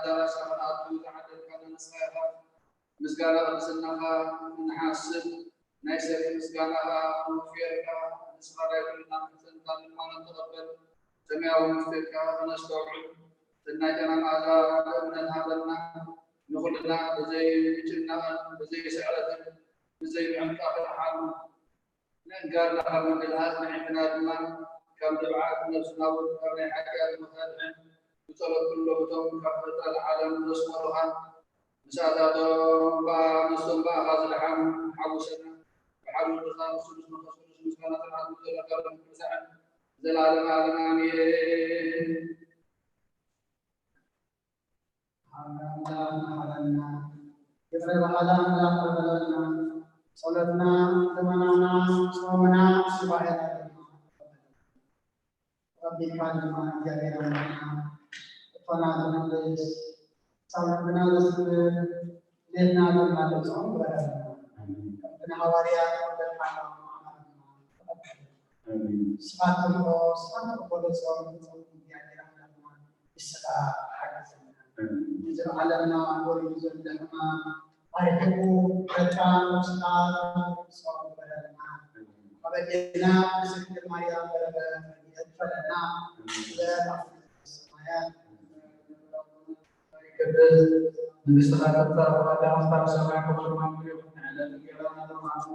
ኣዳራሽ ክንኣቱ ዝዓደልካና ንስኻ ኢኻ። ምስጋና ቅድስናኻ እንሓስብ፣ ናይ ሰሪ ምስጋናኻ ንውፍየልካ፣ ንስኻ ናይ ኩልና መሕሰንታ ልማና ተቐበል። ሰማያዊ ምስጢርካ ከነስተውዕል፣ ሰናይተና መዓዛ እምነት ሃበና። ንኹልና ብዘይ ምጭናቕን ብዘይ ስዕረትን ብዘይ ምዕንቃፍን ሓልዩ፣ ነጋርና ካብ ምድልሃስ ንዕንትና ድማ ካብ ድብዓት ነብስና እውን ካብ ናይ ሓጢኣት ሞት ኣድሕን። ብጸሎት ኩሎም እቶም ካብ ፈጣሪ ዓለም ዘስመሩኻ፣ ምሳታቶም ብኣ-፣ ምስቶም ብኣኻ ዝደሓኑ ሓጉሰና። ብሓደ ወድኻ ብስሉስ መንፈስ ቅዱስ ምስጋና ጽንዓት ዘለካ ርሳዕን ዘላለም ዓለም ኣሜን። ኣምላኽ መሓረና፣ ይቕረ በሃሊ ኣምላኽ ይቕረ በለልና። ጸሎትና፣ ልመናና፣ ጾምና፣ ሱባኤና ድማ ተቐቢልካ ድማ እግዚኣብሔር ኣምላኽና እቶና ትመልስ፣ ክሳብ ልብና ዘስምር፣ ሌትና ድማ ተብፅሖም ግበረልና። ከምቲ ንሃዋርያት ወደድካና፣ ንዓና ድማ ተቐበል። ኣሜን። ንስኻ ትምሮ፣ ንስኻ ትቕበሎ ጾም፣ ጾም እግዚኣብሔር ኣምላኽና ንስኻ ሓግዘና። ኣሜን። እዚ ኣብ ዓለምና ወሪዱ ዘሎ ሕማም ኣርሒቑ፣ በቃ ነብስኻ ጾም ግበረልና። ኣሜን። ኣብ ኣዴና ቅድስት ድንግል ማርያም በረከት ረድኤት ይፈለና። ኣሜን። ስለ ኣቡነ ሰማያት መንግስትኻ ትምጻእ፣ ፈቃድካ ከማይ ብሰማይ ከምኡ ድማ ኣብ ምድሪ ትኹን። ዕለተ እንጀራና ዘለናና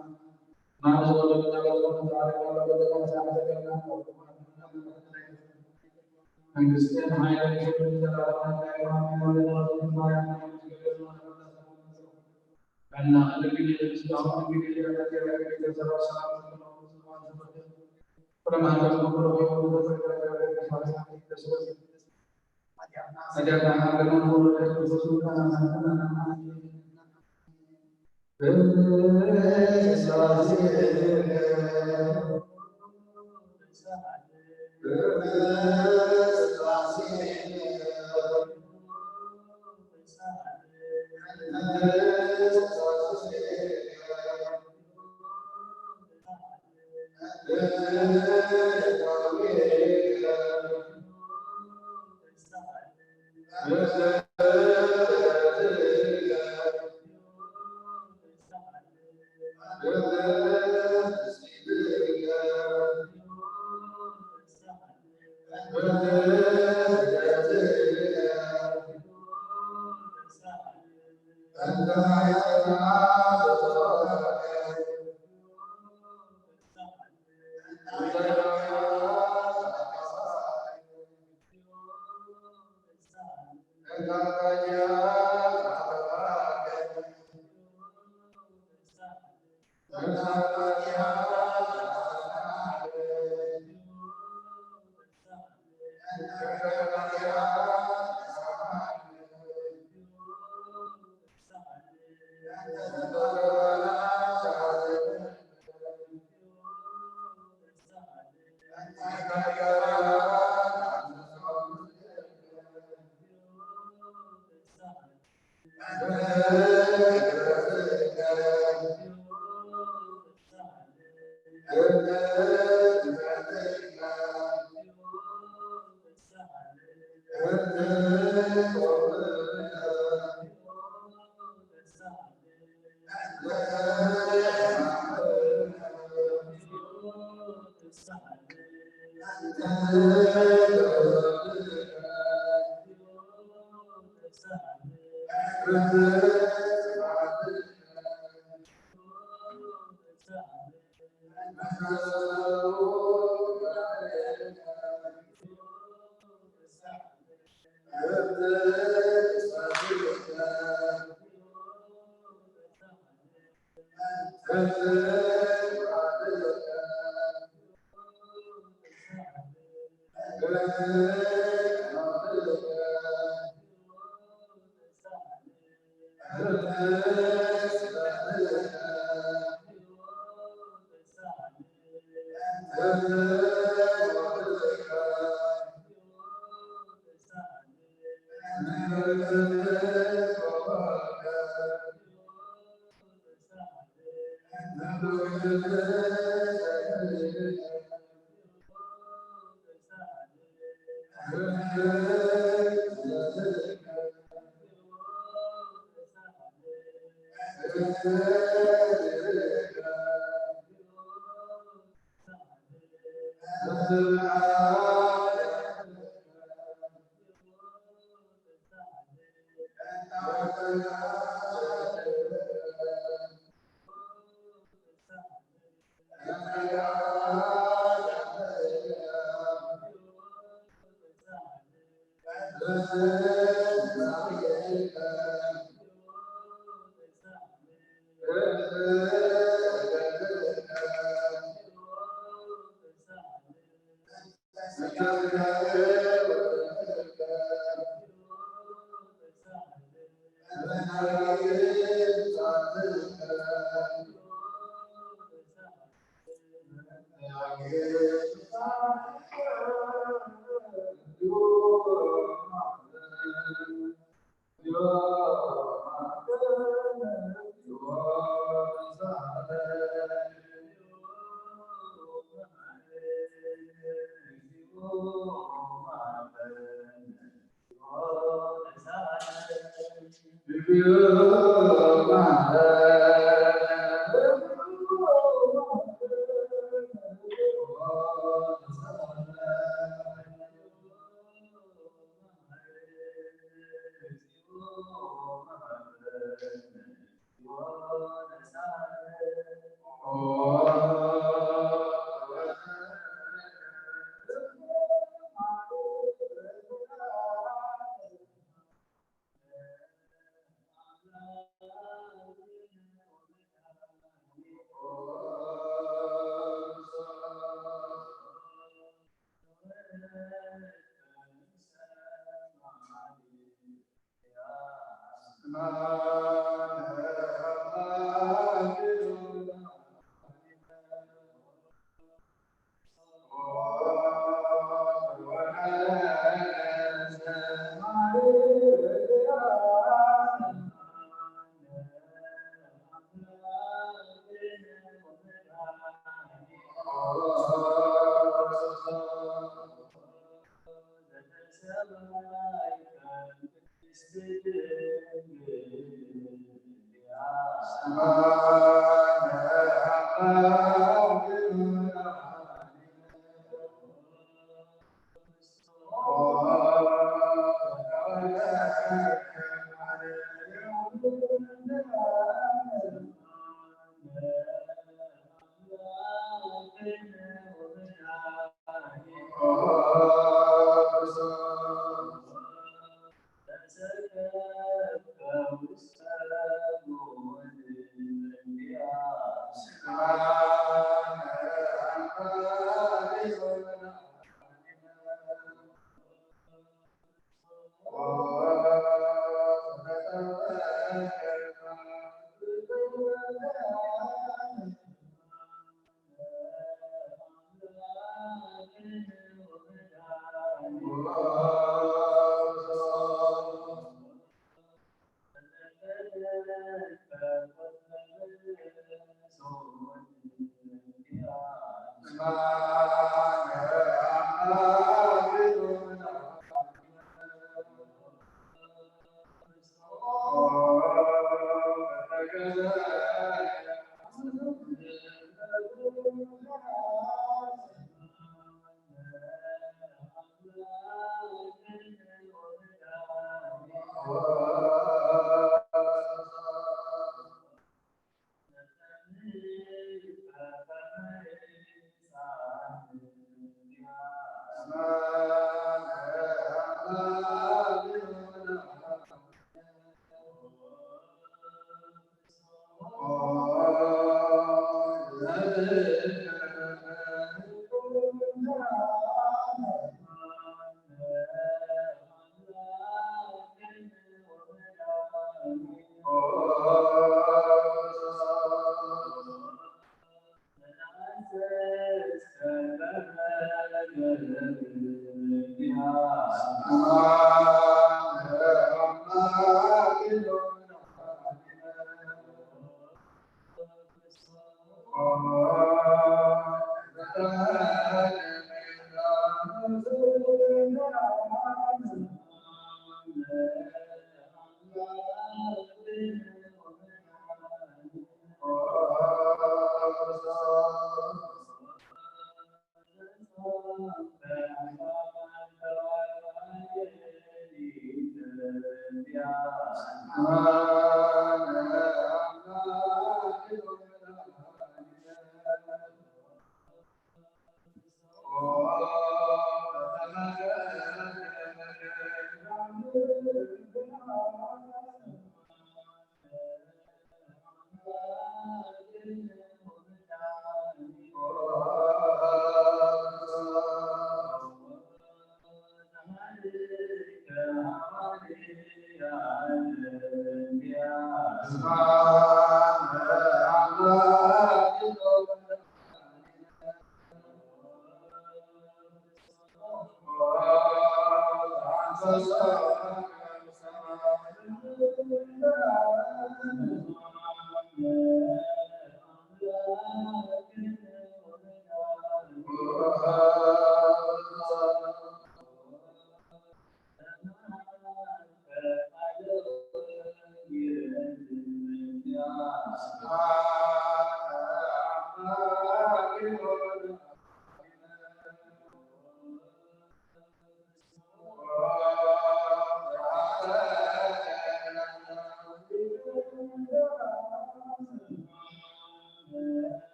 መንግስትን ሓይልን ክብርን ዘለዓለምን ኣሜን።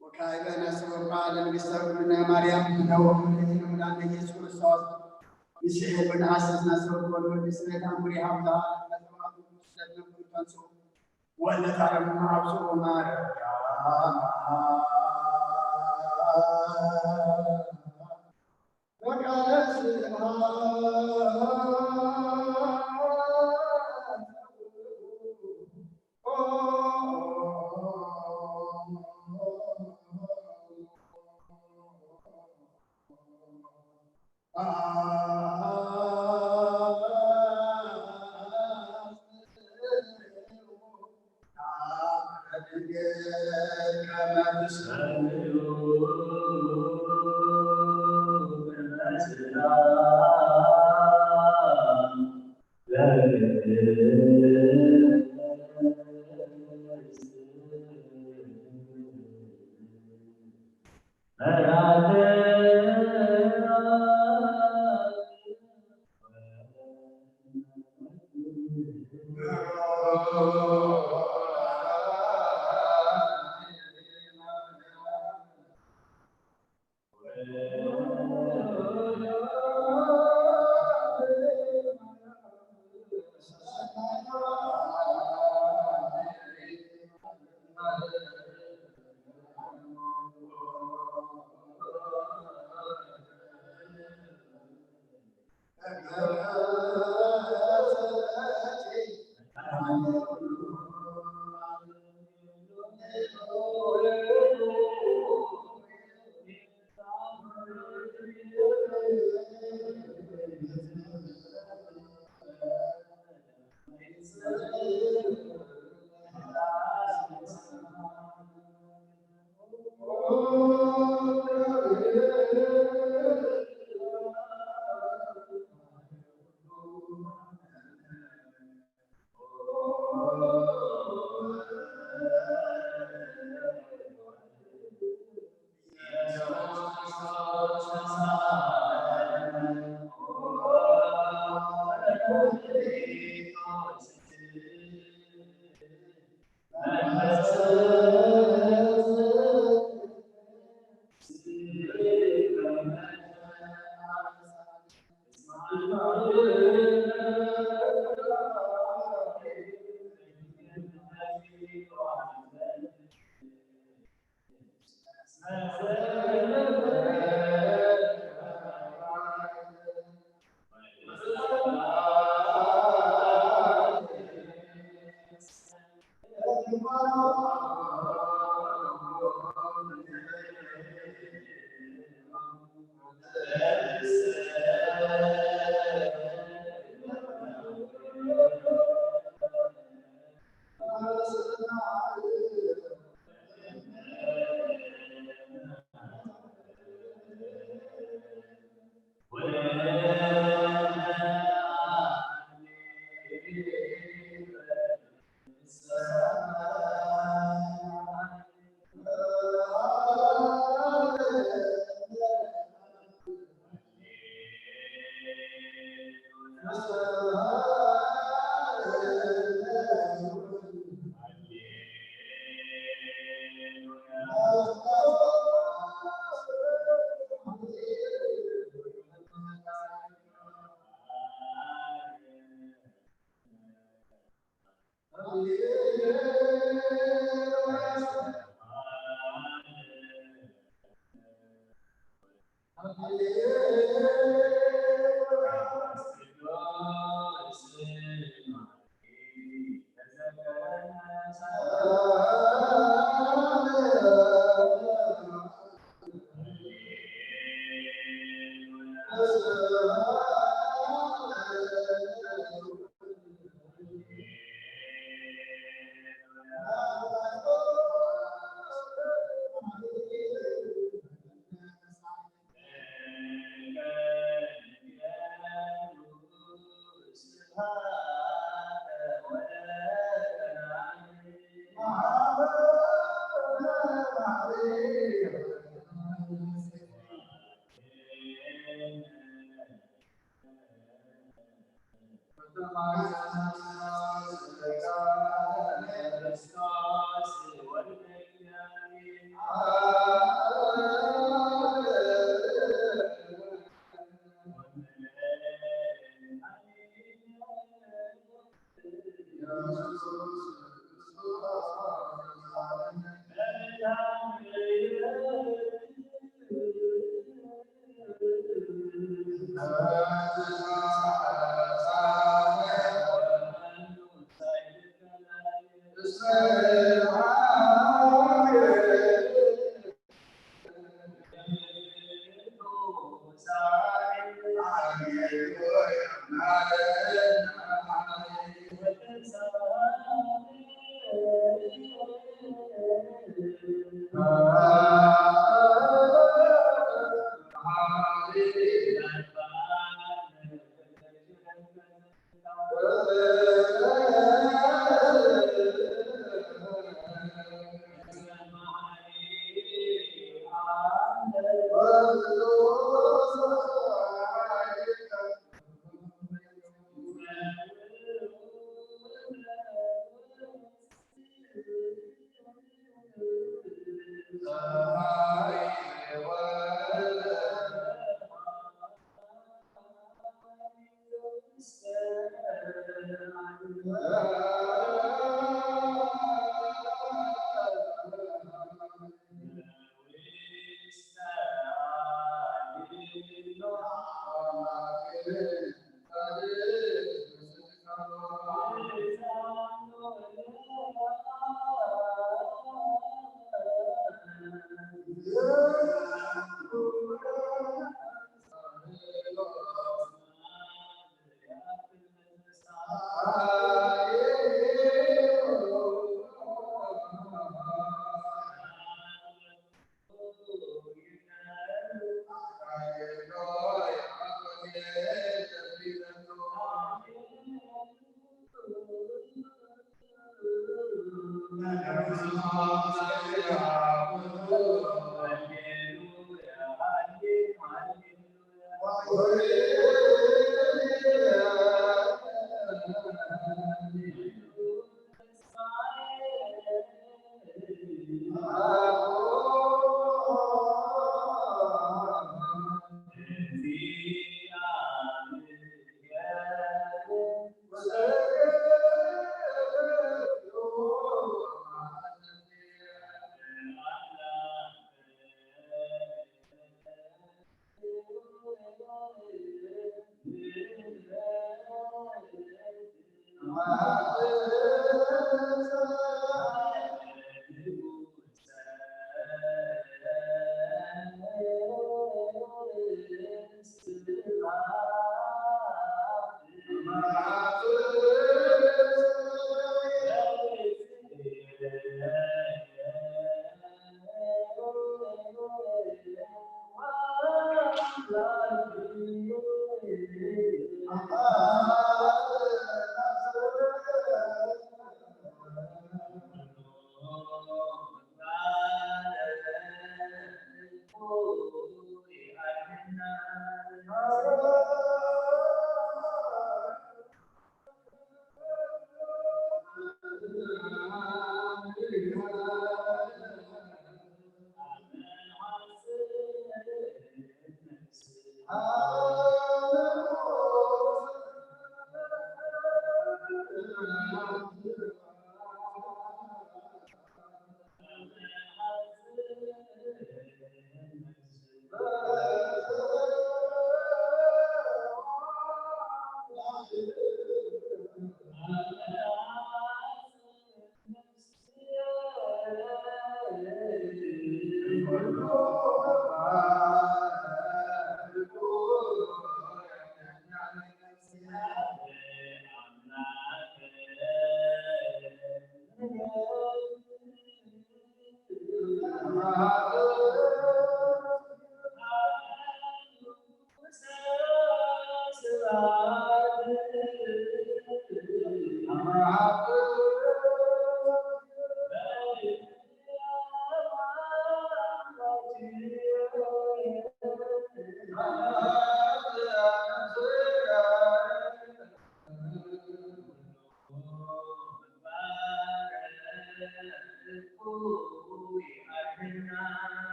ወካዕበ ነስእለካ ለንግሥተ እምነ ማርያም እምነ ወሙሉ እቲ ልዑል ኣነ ኢየሱስ ክርስቶስ፣ ንስዒ ብንኣስስ ነስእለኮ ንወዲ ስለ ታምሪ ሃብታ ለተባቱ ስለ ነፍሩ ተንሱ ወለ ታረም ኣብሱ ማረዳ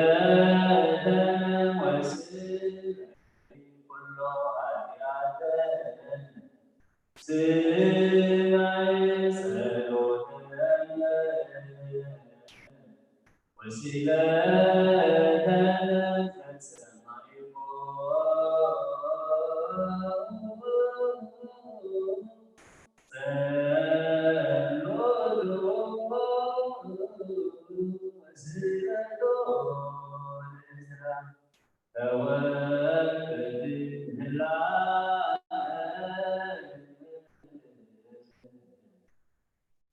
ወሲለተነ ወስለ ኩሎ ኃጢአተነ ስማይ ጸሎተነ ወሲለተነ ፈጸማይኮ ጸሎቱ ወስለቱ ንስራ ተወክል ምህላ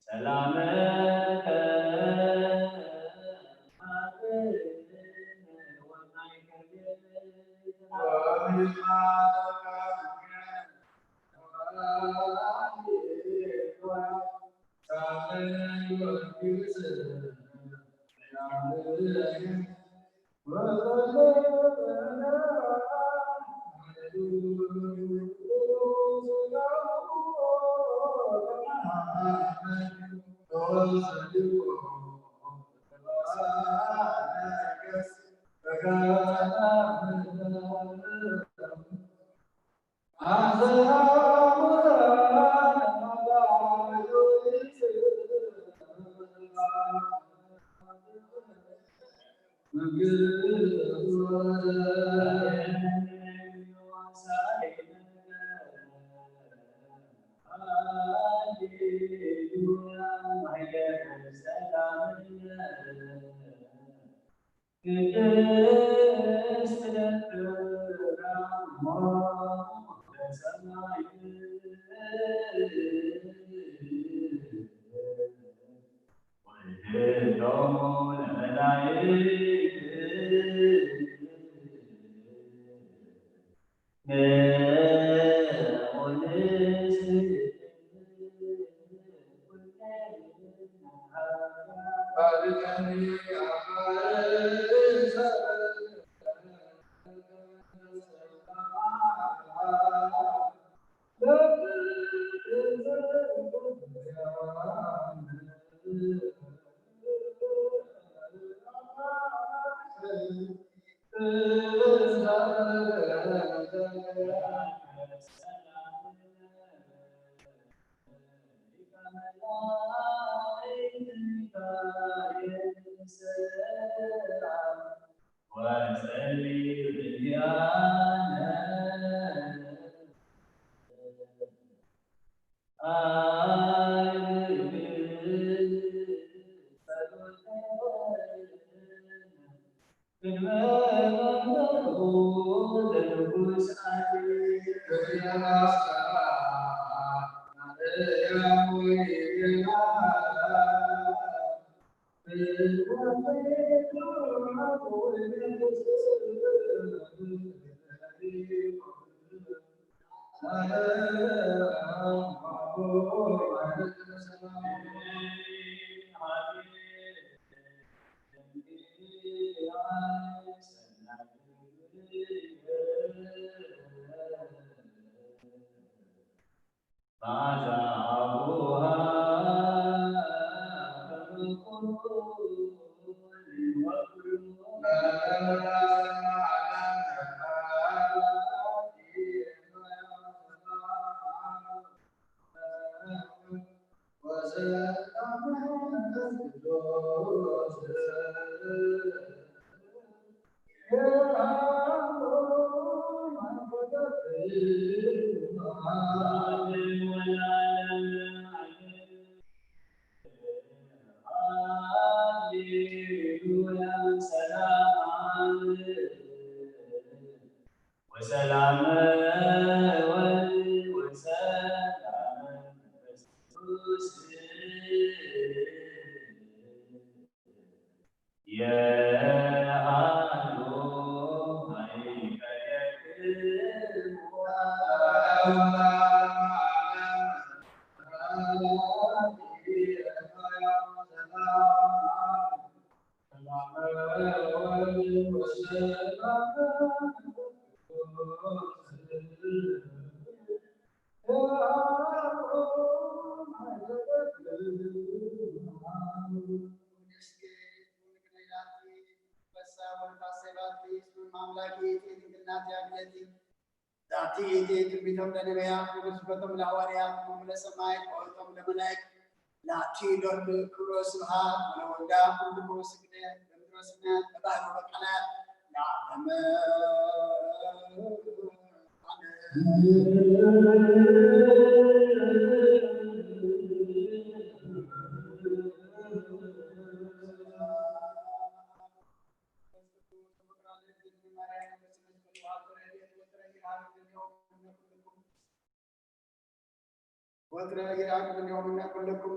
ሰላመከ ሃሌሉያ ሰላም ወሰላም ወልድ ወሰላም መንፈስ ቅዱስ የሃሉ ኃይለ ዛቲ እቲ ትንቢቶም ለነቢያት ወግስበቶም ለሐዋርያት ወመለሰማይ ቆይቶም ለመላእክት ላቲ ሎሚ ክብሮ ስብሐት ወለወልዳ ወመንፈስ ቅዱስ በምድረ ሰማያት በባህር በቃላት ለዓለመ ዓለም። ወትረ ይራቅ እምኔሁ ኩልክሙ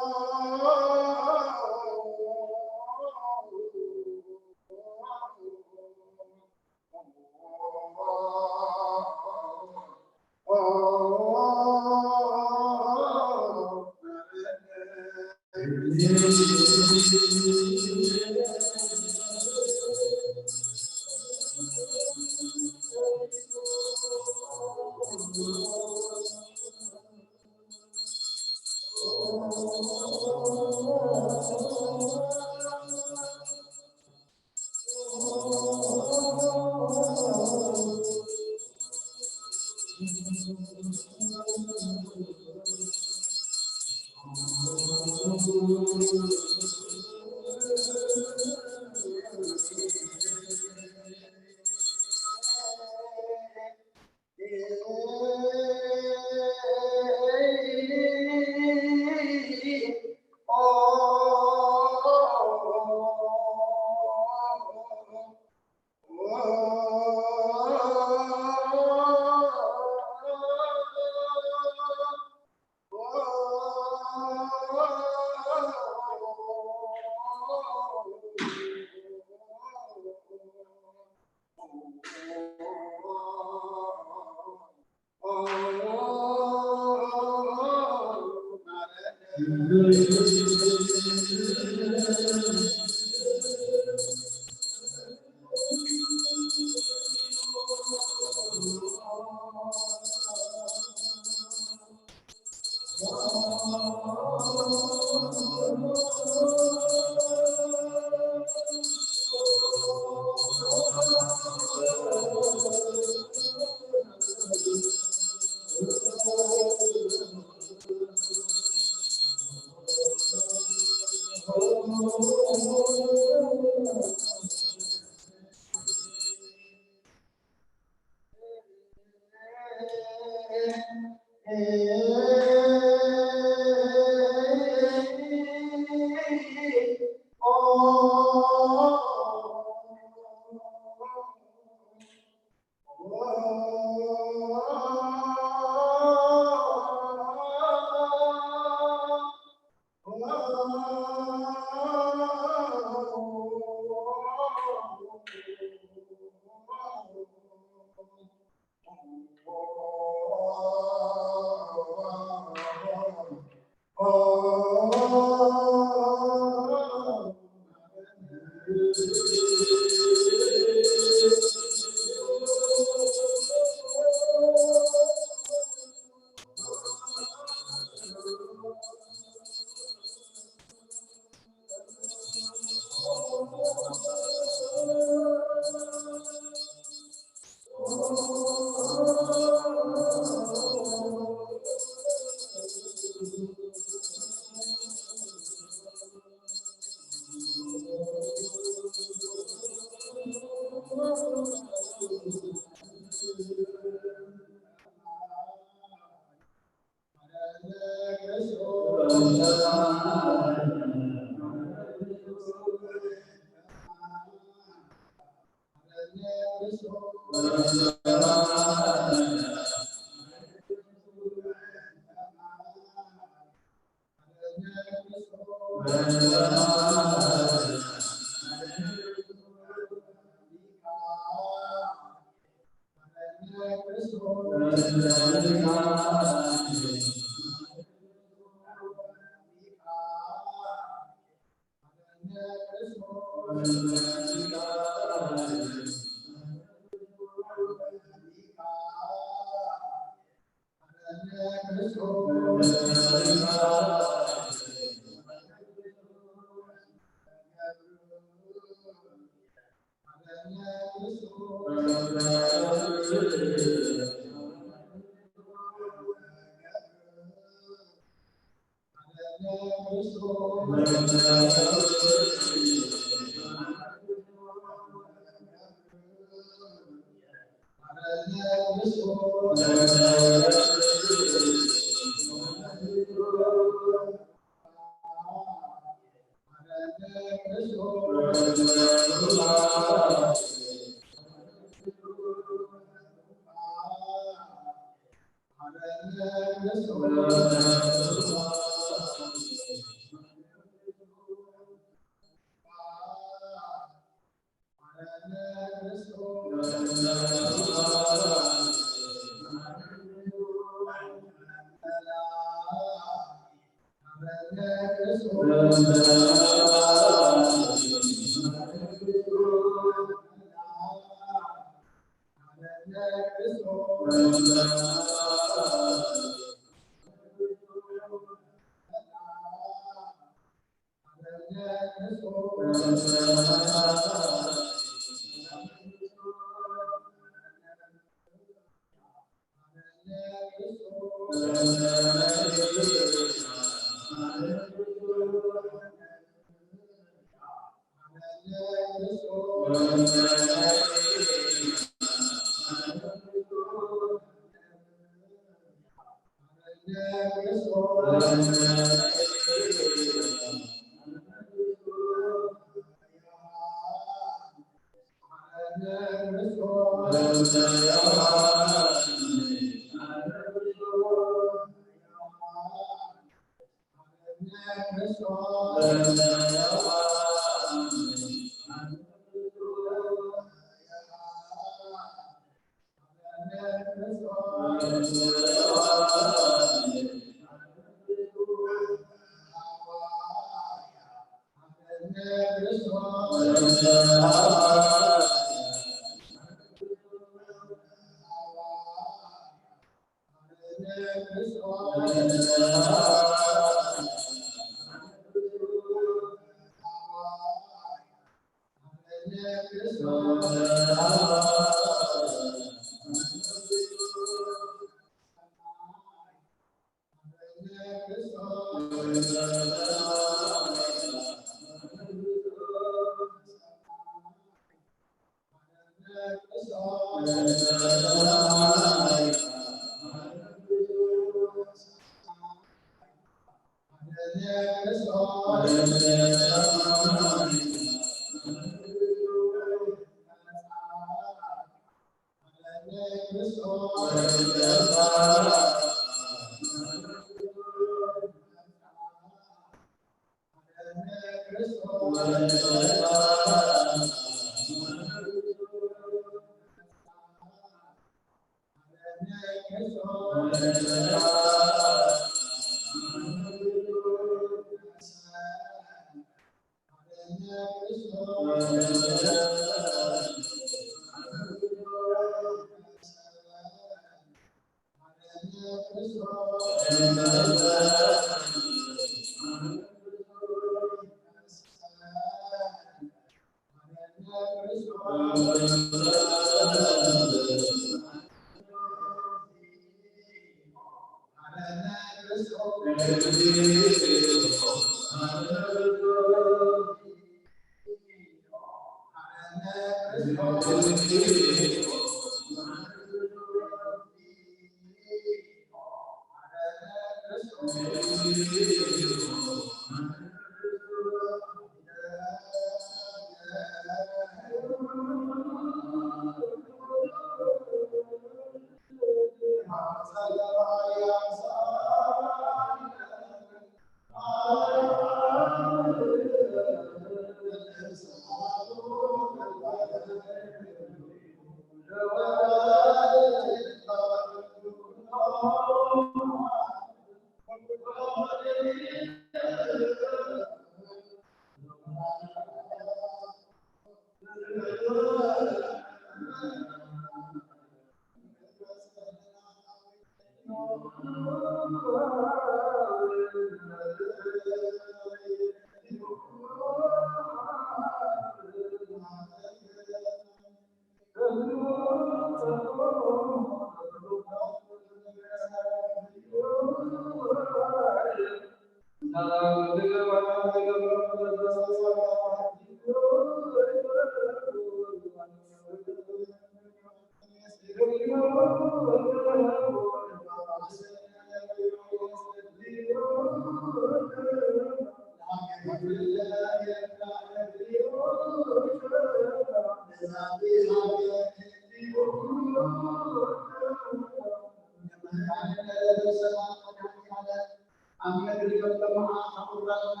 ኣብ ምድሪ ዘለማ ኣኽብረልና፣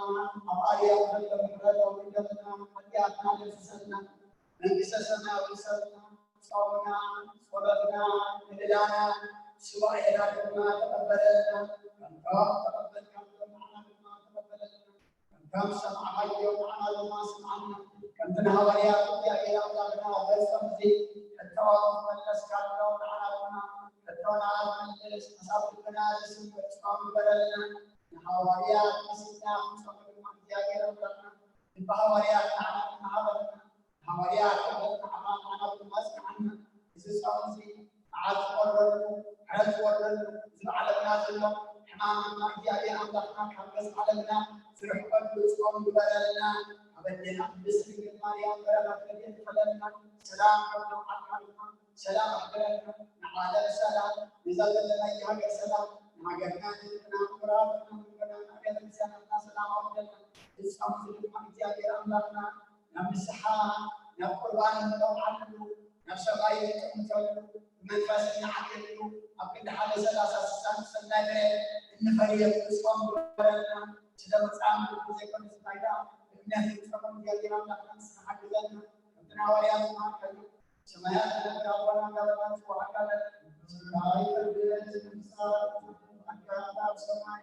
ኣብ ኣርያም ዘለማ ምሕረት ኣውርደልና፣ ሓጢኣትና ደምስሰልና፣ መንግስተ ሰማይ ኣውርሰልና። ጾምና፣ ጸሎትና፣ ዕላልና፣ ሱባኤና ድማ ተቐበለልና። ከምቶም ተቐበልካዮም ንዓና ድማ ተቐበለልና። ከምቶም ዝሰማዕካዮም ንዓና ድማ ስምዓና። ከምቲ ንሃዋርያት እግዚኣብሔር ኣምላኽና በጾም እዚ ሕቶኦም ዝመለስካሎም ንዓና ድማ ሕቶና ዝመልስ፣ ሓሳብ ልብና ዝስምዕ ጾም ግበረልና። ንሃዋርያት መሲልና ክንጾም ድማ እግዚኣብሔር ኣምላኽና ልቢ ሃዋርያት ንዓና ድማ ሃበና። ንሃዋርያት ክብረት ንዓኻ ንዓና ድማ ኣጽንዓና። እዚ ጾም እዚ መዓት ዝቖርበሉ፣ ምሕረት ዝወርደሉ፣ እዚ ኣብ ዓለምና ዘሎ ሕማም ድማ እግዚኣብሔር ኣምላኽና ካብ ገጽ ዓለምና ዝርሕቐሉ ጾም ግበረልና። ኣብ ኣዴና ቅድስቲ ድንግል ማርያም በረኸት ረድኤት ይኽፈለልና። ሰላም ካብ ዓድና ድማ ሰላም ኣሕድረልና። ንዓለም ሰላም፣ ነዛ ዘለናያ ሃገር ሰላም፣ ንሃገርና ንህዝብና ንኹራትና ንወገናና ንቤተ ክርስቲያናትና ሰላም ኣውርደልና። እዚ ጾም እዚ ድማ እግዚኣብሔር ኣምላኽና ናብ ንስሓ፣ ናብ ቁርባን እንበቕዓሉ፣ ናብ ሰማይ እንጥምተሉ፣ ብመንፈስ እንዓብየሉ፣ ኣብ ክንዲ ሓደ ሰላሳ ስሳን ሰናይ ፍረ እንፈርየሉ ጾም ግበረልና። ስለ ምጻም ዘይኮነ ስታይ ደኣ፣ ብእምነት እንጾም እግዚኣብሔር ኣምላኽና ንስኻ ሓግዘና። ከምቲ ንሃዋርያት ዝመሃርካዮ፣ ሰማያት ዝነብር ኣቦና እንዳበልና ንጽውዓካ ኣለና። ስምካ ይቐደስ፣ ትምጻእ፣ ትምጻእ፣ ኣብ ሰማይ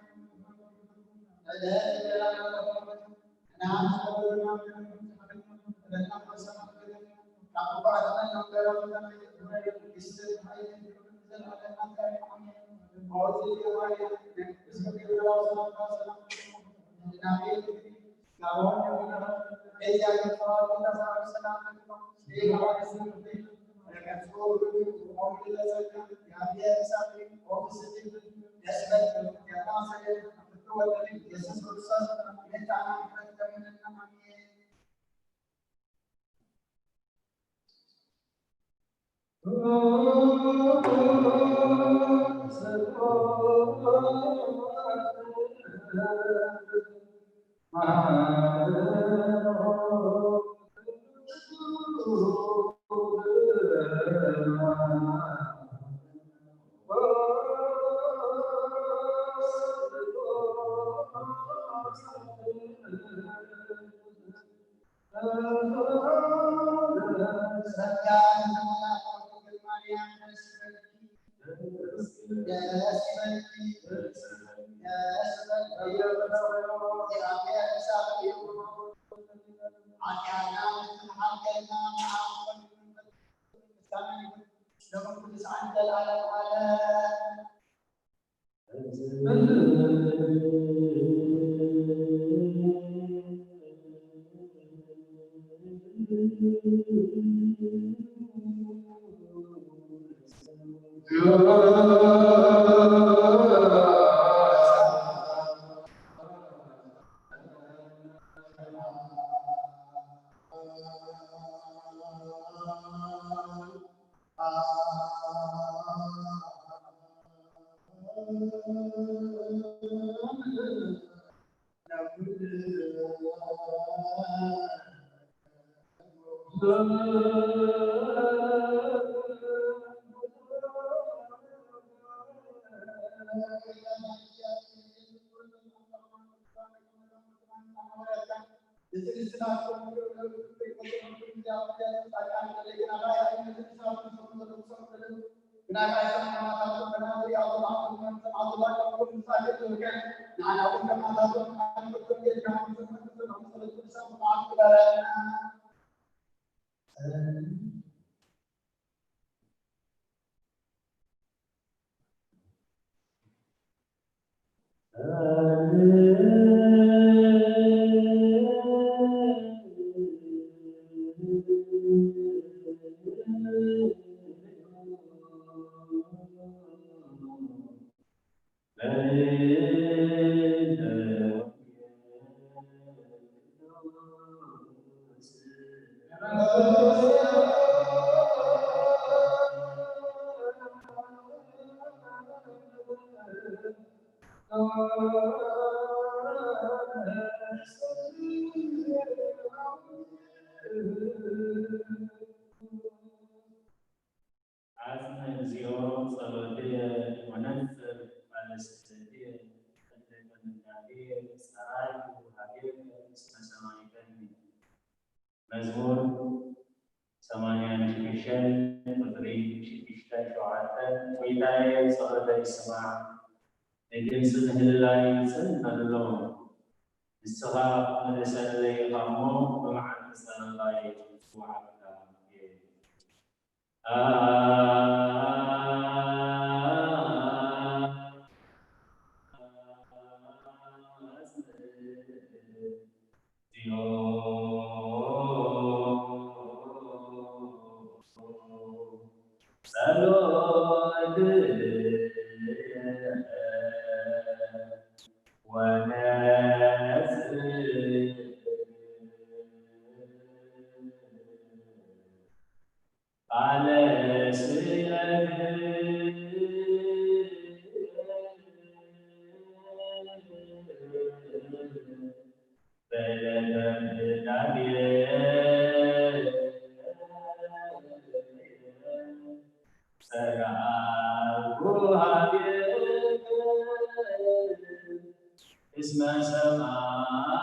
ኣጽምእ እግዚኦ ጸሎትየ ወነጽር ቃለ ስእለትየ፣ እለ ተመንዳልየ ጸራይኩ ሀቤከ እስመ ሰማዕከኒ። መዝሙር ሰማንያን ሽዱሽተን ቁጽሪ ሽዱሽተን ሸውዓተን። ጎይታየ ጸሎተይ ስማዕ፣ ንድምጺ ምህልላይ ጽን በሎ። ንስኻ ክትምልሰለይ ኢኻ እሞ፣ ብመዓልቲ ጸሎታይ ክጽውዓካ እየ። ቃለ ስእለት በለተ ምዳቤ ጸጋብ ውሃቤ እስመ ሰማይ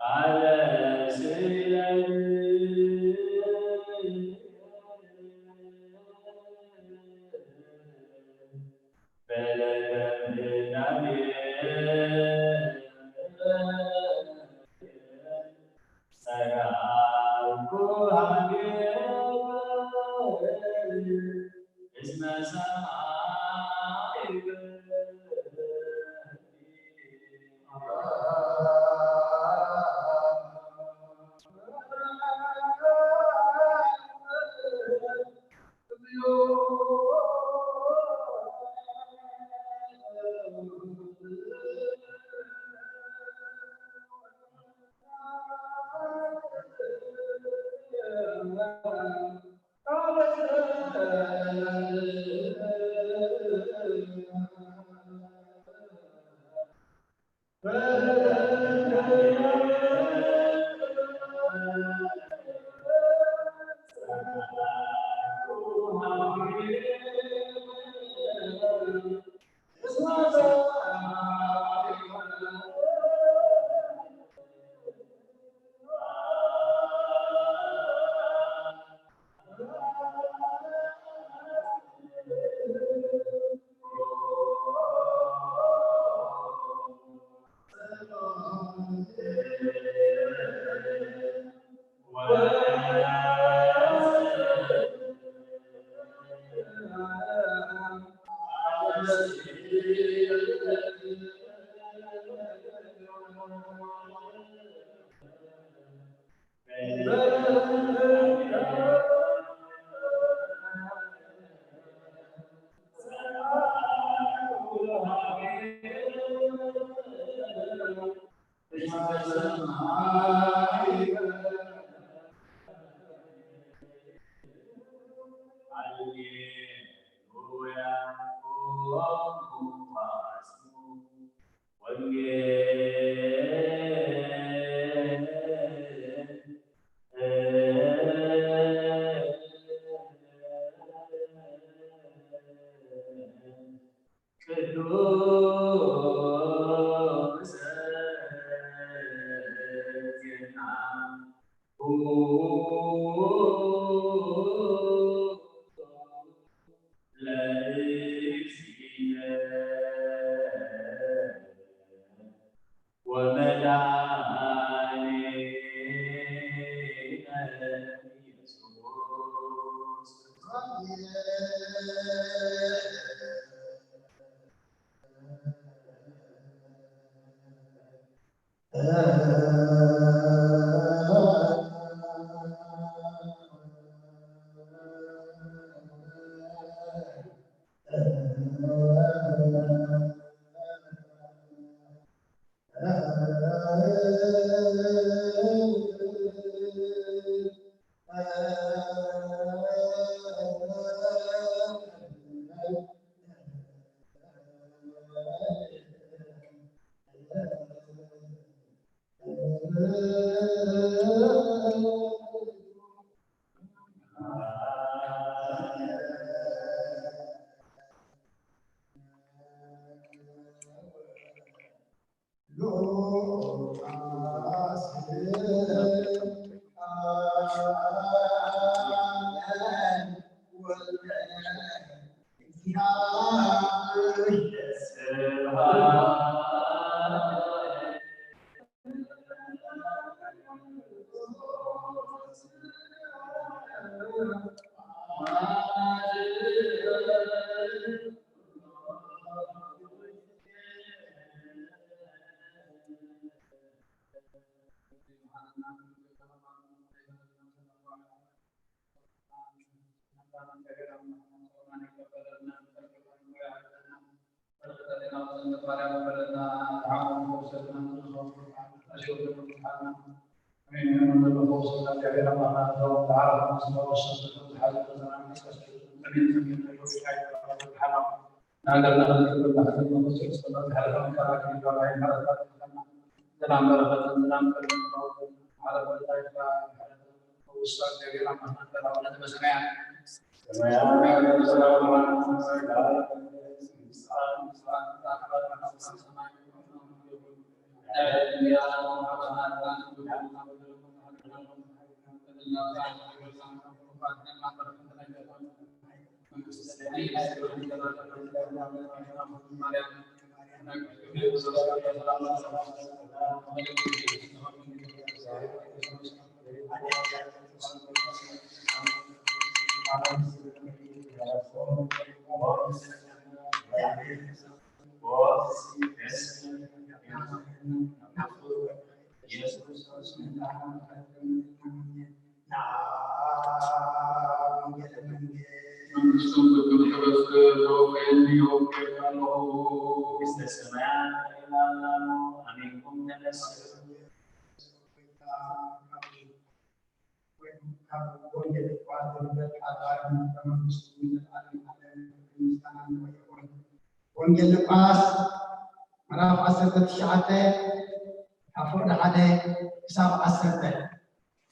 ቃለ ስእለት በለተ ምዳቤ ጸጋብኩ ሀቤከ እስመ ሰማዕከ። ቅዱስ ዜና ለእግዚእነ ወመድኃኒነ ኢየሱስ መንግስቱን ክብር ተበስር ተወፈየኒ የወፈየካ ኣለኹ። መንግስተ ሰማያት ተቀበልና፣ ኣሜንኩም ተነስእ። ወይም ካብ ወንጌል ሉቃስ ዝንበብ ቃል ባርነት ከመንግስቱ ንዘለዓለም ዓለም ክብርን ምስጋናን ንዕኡ ይኹን። ወንጌል ሉቃስ ምዕራፍ ዓሰርተ ትሽዓተ ካብ ፍቕዲ ሓደ ክሳብ ዓሰርተ።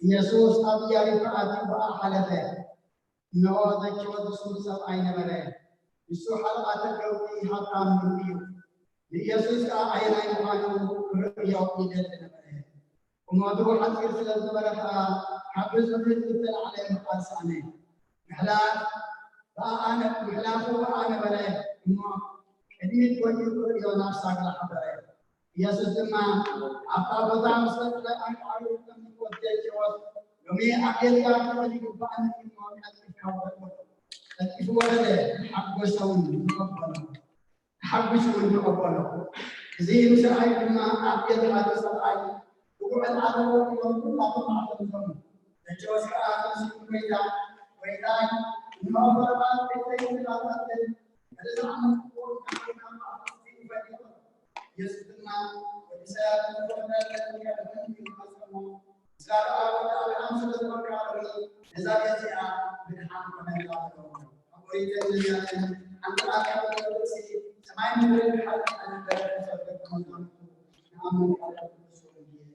ኢየሱስ ኣብ ኢያሪኮ ኣትዩ ብኣ ሓለፈ። እንሆ ዘኬዎስ ስሙ ሰብኣይ ነበረ፣ ንሱ ሓለቓ ተገውቲ ሃብታም እውን እዩ። ንኢየሱስ ከኣ ኣየናይ ምዃኑ ክርእዮ ይደሊ ነበረ። ቁመቱ ሓጺር ስለ ዝነበረ ከኣ ካብ ብዙሕ ህዝቢ ዝተላዕለ ምዃን ሰኣነ። ምሕላፍ ብኣኣ ነ-፣ ምሕላፉ ብኣኣ ነበረ እሞ ቅድሚት ኮይኑ ክርእዮ ናብ ሳግላ ሓደረ። ኢየሱስ ድማ ኣብታ ቦታ ምስ በጽሐ ኣንቃዕሪሩ ከም ዝወስድ ዘኬዎስ ሎሚ ኣብ ቤትካ ክውዕል ይግብኣኒ እዩ እሞ ቀልጢፍካ ውረድ በሎ። ቀልጢፉ ወረደ፣ ሓጎሰውን ተቐበሎ። ሓጒሱ እውን ተቐበሎ። እዚ ምስርኣይ ድማ ኣብ ቤት ሓደ ሰብኣይ ብጉዕን ዓለቦ ኢሎም ኩላቶም ኣዕለምቶም። ዘጨወስ ከኣ ተንሲኡ፣ ጎይታ፣ ጎይታይ፣ እንሆ በረኻት ቤተይ ምልኣታትን፣ ነዚ ዝዓመጽክዎ ንዓይ ካብ ኣፍልስቲ ይፈልዮ። ኢየሱስ ድማ ወዲ ሰብ ንዝኾነ ለሚኑ ኢሉ መጸሞ። ስጋብ ኣብ ወዲ ኣብርሃም ስለ ዝበልካ ሎሚ ነዛ ቤት እዚኣ ምድሓን ኮነላ በሎ። ኣብ ኦሪትን ነቢያትን ሓንቲ ቃል ካብ ርእሲ ሰማይ ምድርን ክሓልፍ ኣነ በረኸት ሰበከ መዛሙርቱ ንኣምን ቃል ቅዱስ ወንጌል።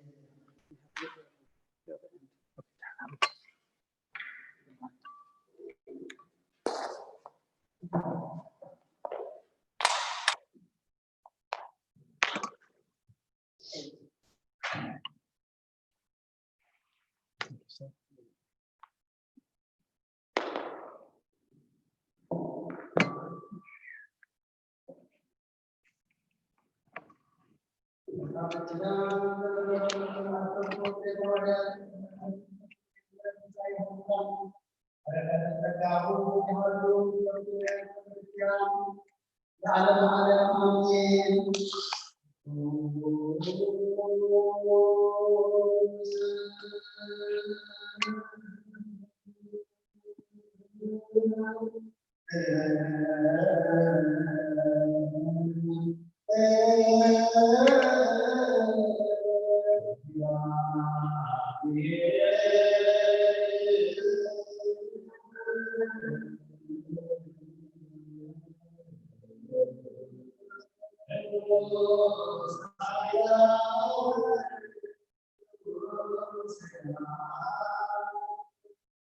ለዓለመ ዓለም ኣሜን። ሊቃነ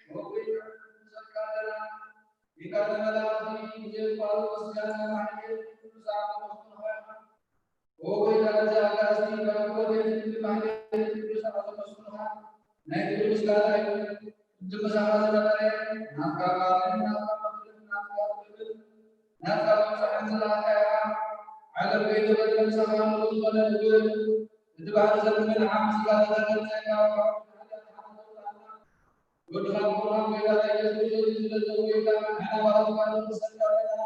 መላእክት ቅዱስ ጳውሎስ ምስጋና ማሕሌት ቅዱስ ኣቦ ምስጋና ይኹን። ኦ ጎይታ፣ ነዚ ኣጋእዝቲ ካብ ክወደድ ድንግል ማሕሌት ቅዱስ ኣቦ መስፍንኻ ናይ ክብሪ ምስጋና ይኹን። ቅድም ምሳኻ ዝነበረ ናትካ ቃልን ናትካ ምኽርን ናትካ ክብርን ናትካ ምብጻሕን ዝለኣኻ ኢኻ። ዓለም ከይተፈጥረ ምሳኻ ምሉእ ዝኾነ ንግር እቲ ባህሪ ዘብል ዓም ስጋ ዝተገልጸ ካብ ወድኻ ብርሃን ጎይታ ኢየሱስ ክርስቶስ ዝመጸ ጎይታ ንሕና ባሮትካ ንሰግድ ኣለና።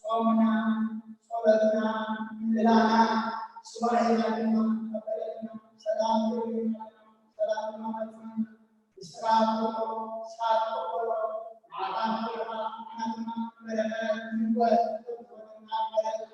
ጾምና፣ ጸሎትና፣ ምህለላና፣ ሱባኤና ድማ ተቐበለልና። ሰላም ይኹን፣ ሰላም ይኹን። ንስኻ ትብሎ፣ ንስኻ ትቕበሎ፣ ንዓኻ ንብለካ፣ ንዓና ድማ ንበለካ፣ ንህይወት ዝኾነና በለልና።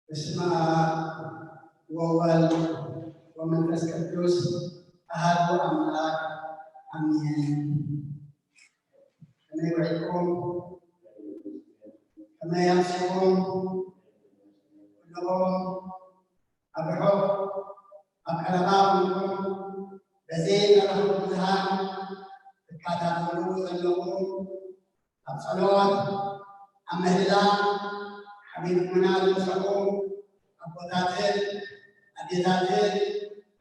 በስመ አብ ወወልድ ወመንፈስ ቅዱስ አሐዱ አምላክ አሜን። ከመይ ውዒልኩም? ከመይ ኣምሲኹም? ኩልኹም ኣብ ርሑቕ ኣብ ቀረባ ኩንኩም በዚ መራኸቢ ብዙሃን ትከታተሉ ዘለኹም ኣብ ጸሎት፣ ኣብ ምህለላ ሓቢርኩምና ዘለኹም ኣቦታትን ኣዴታትን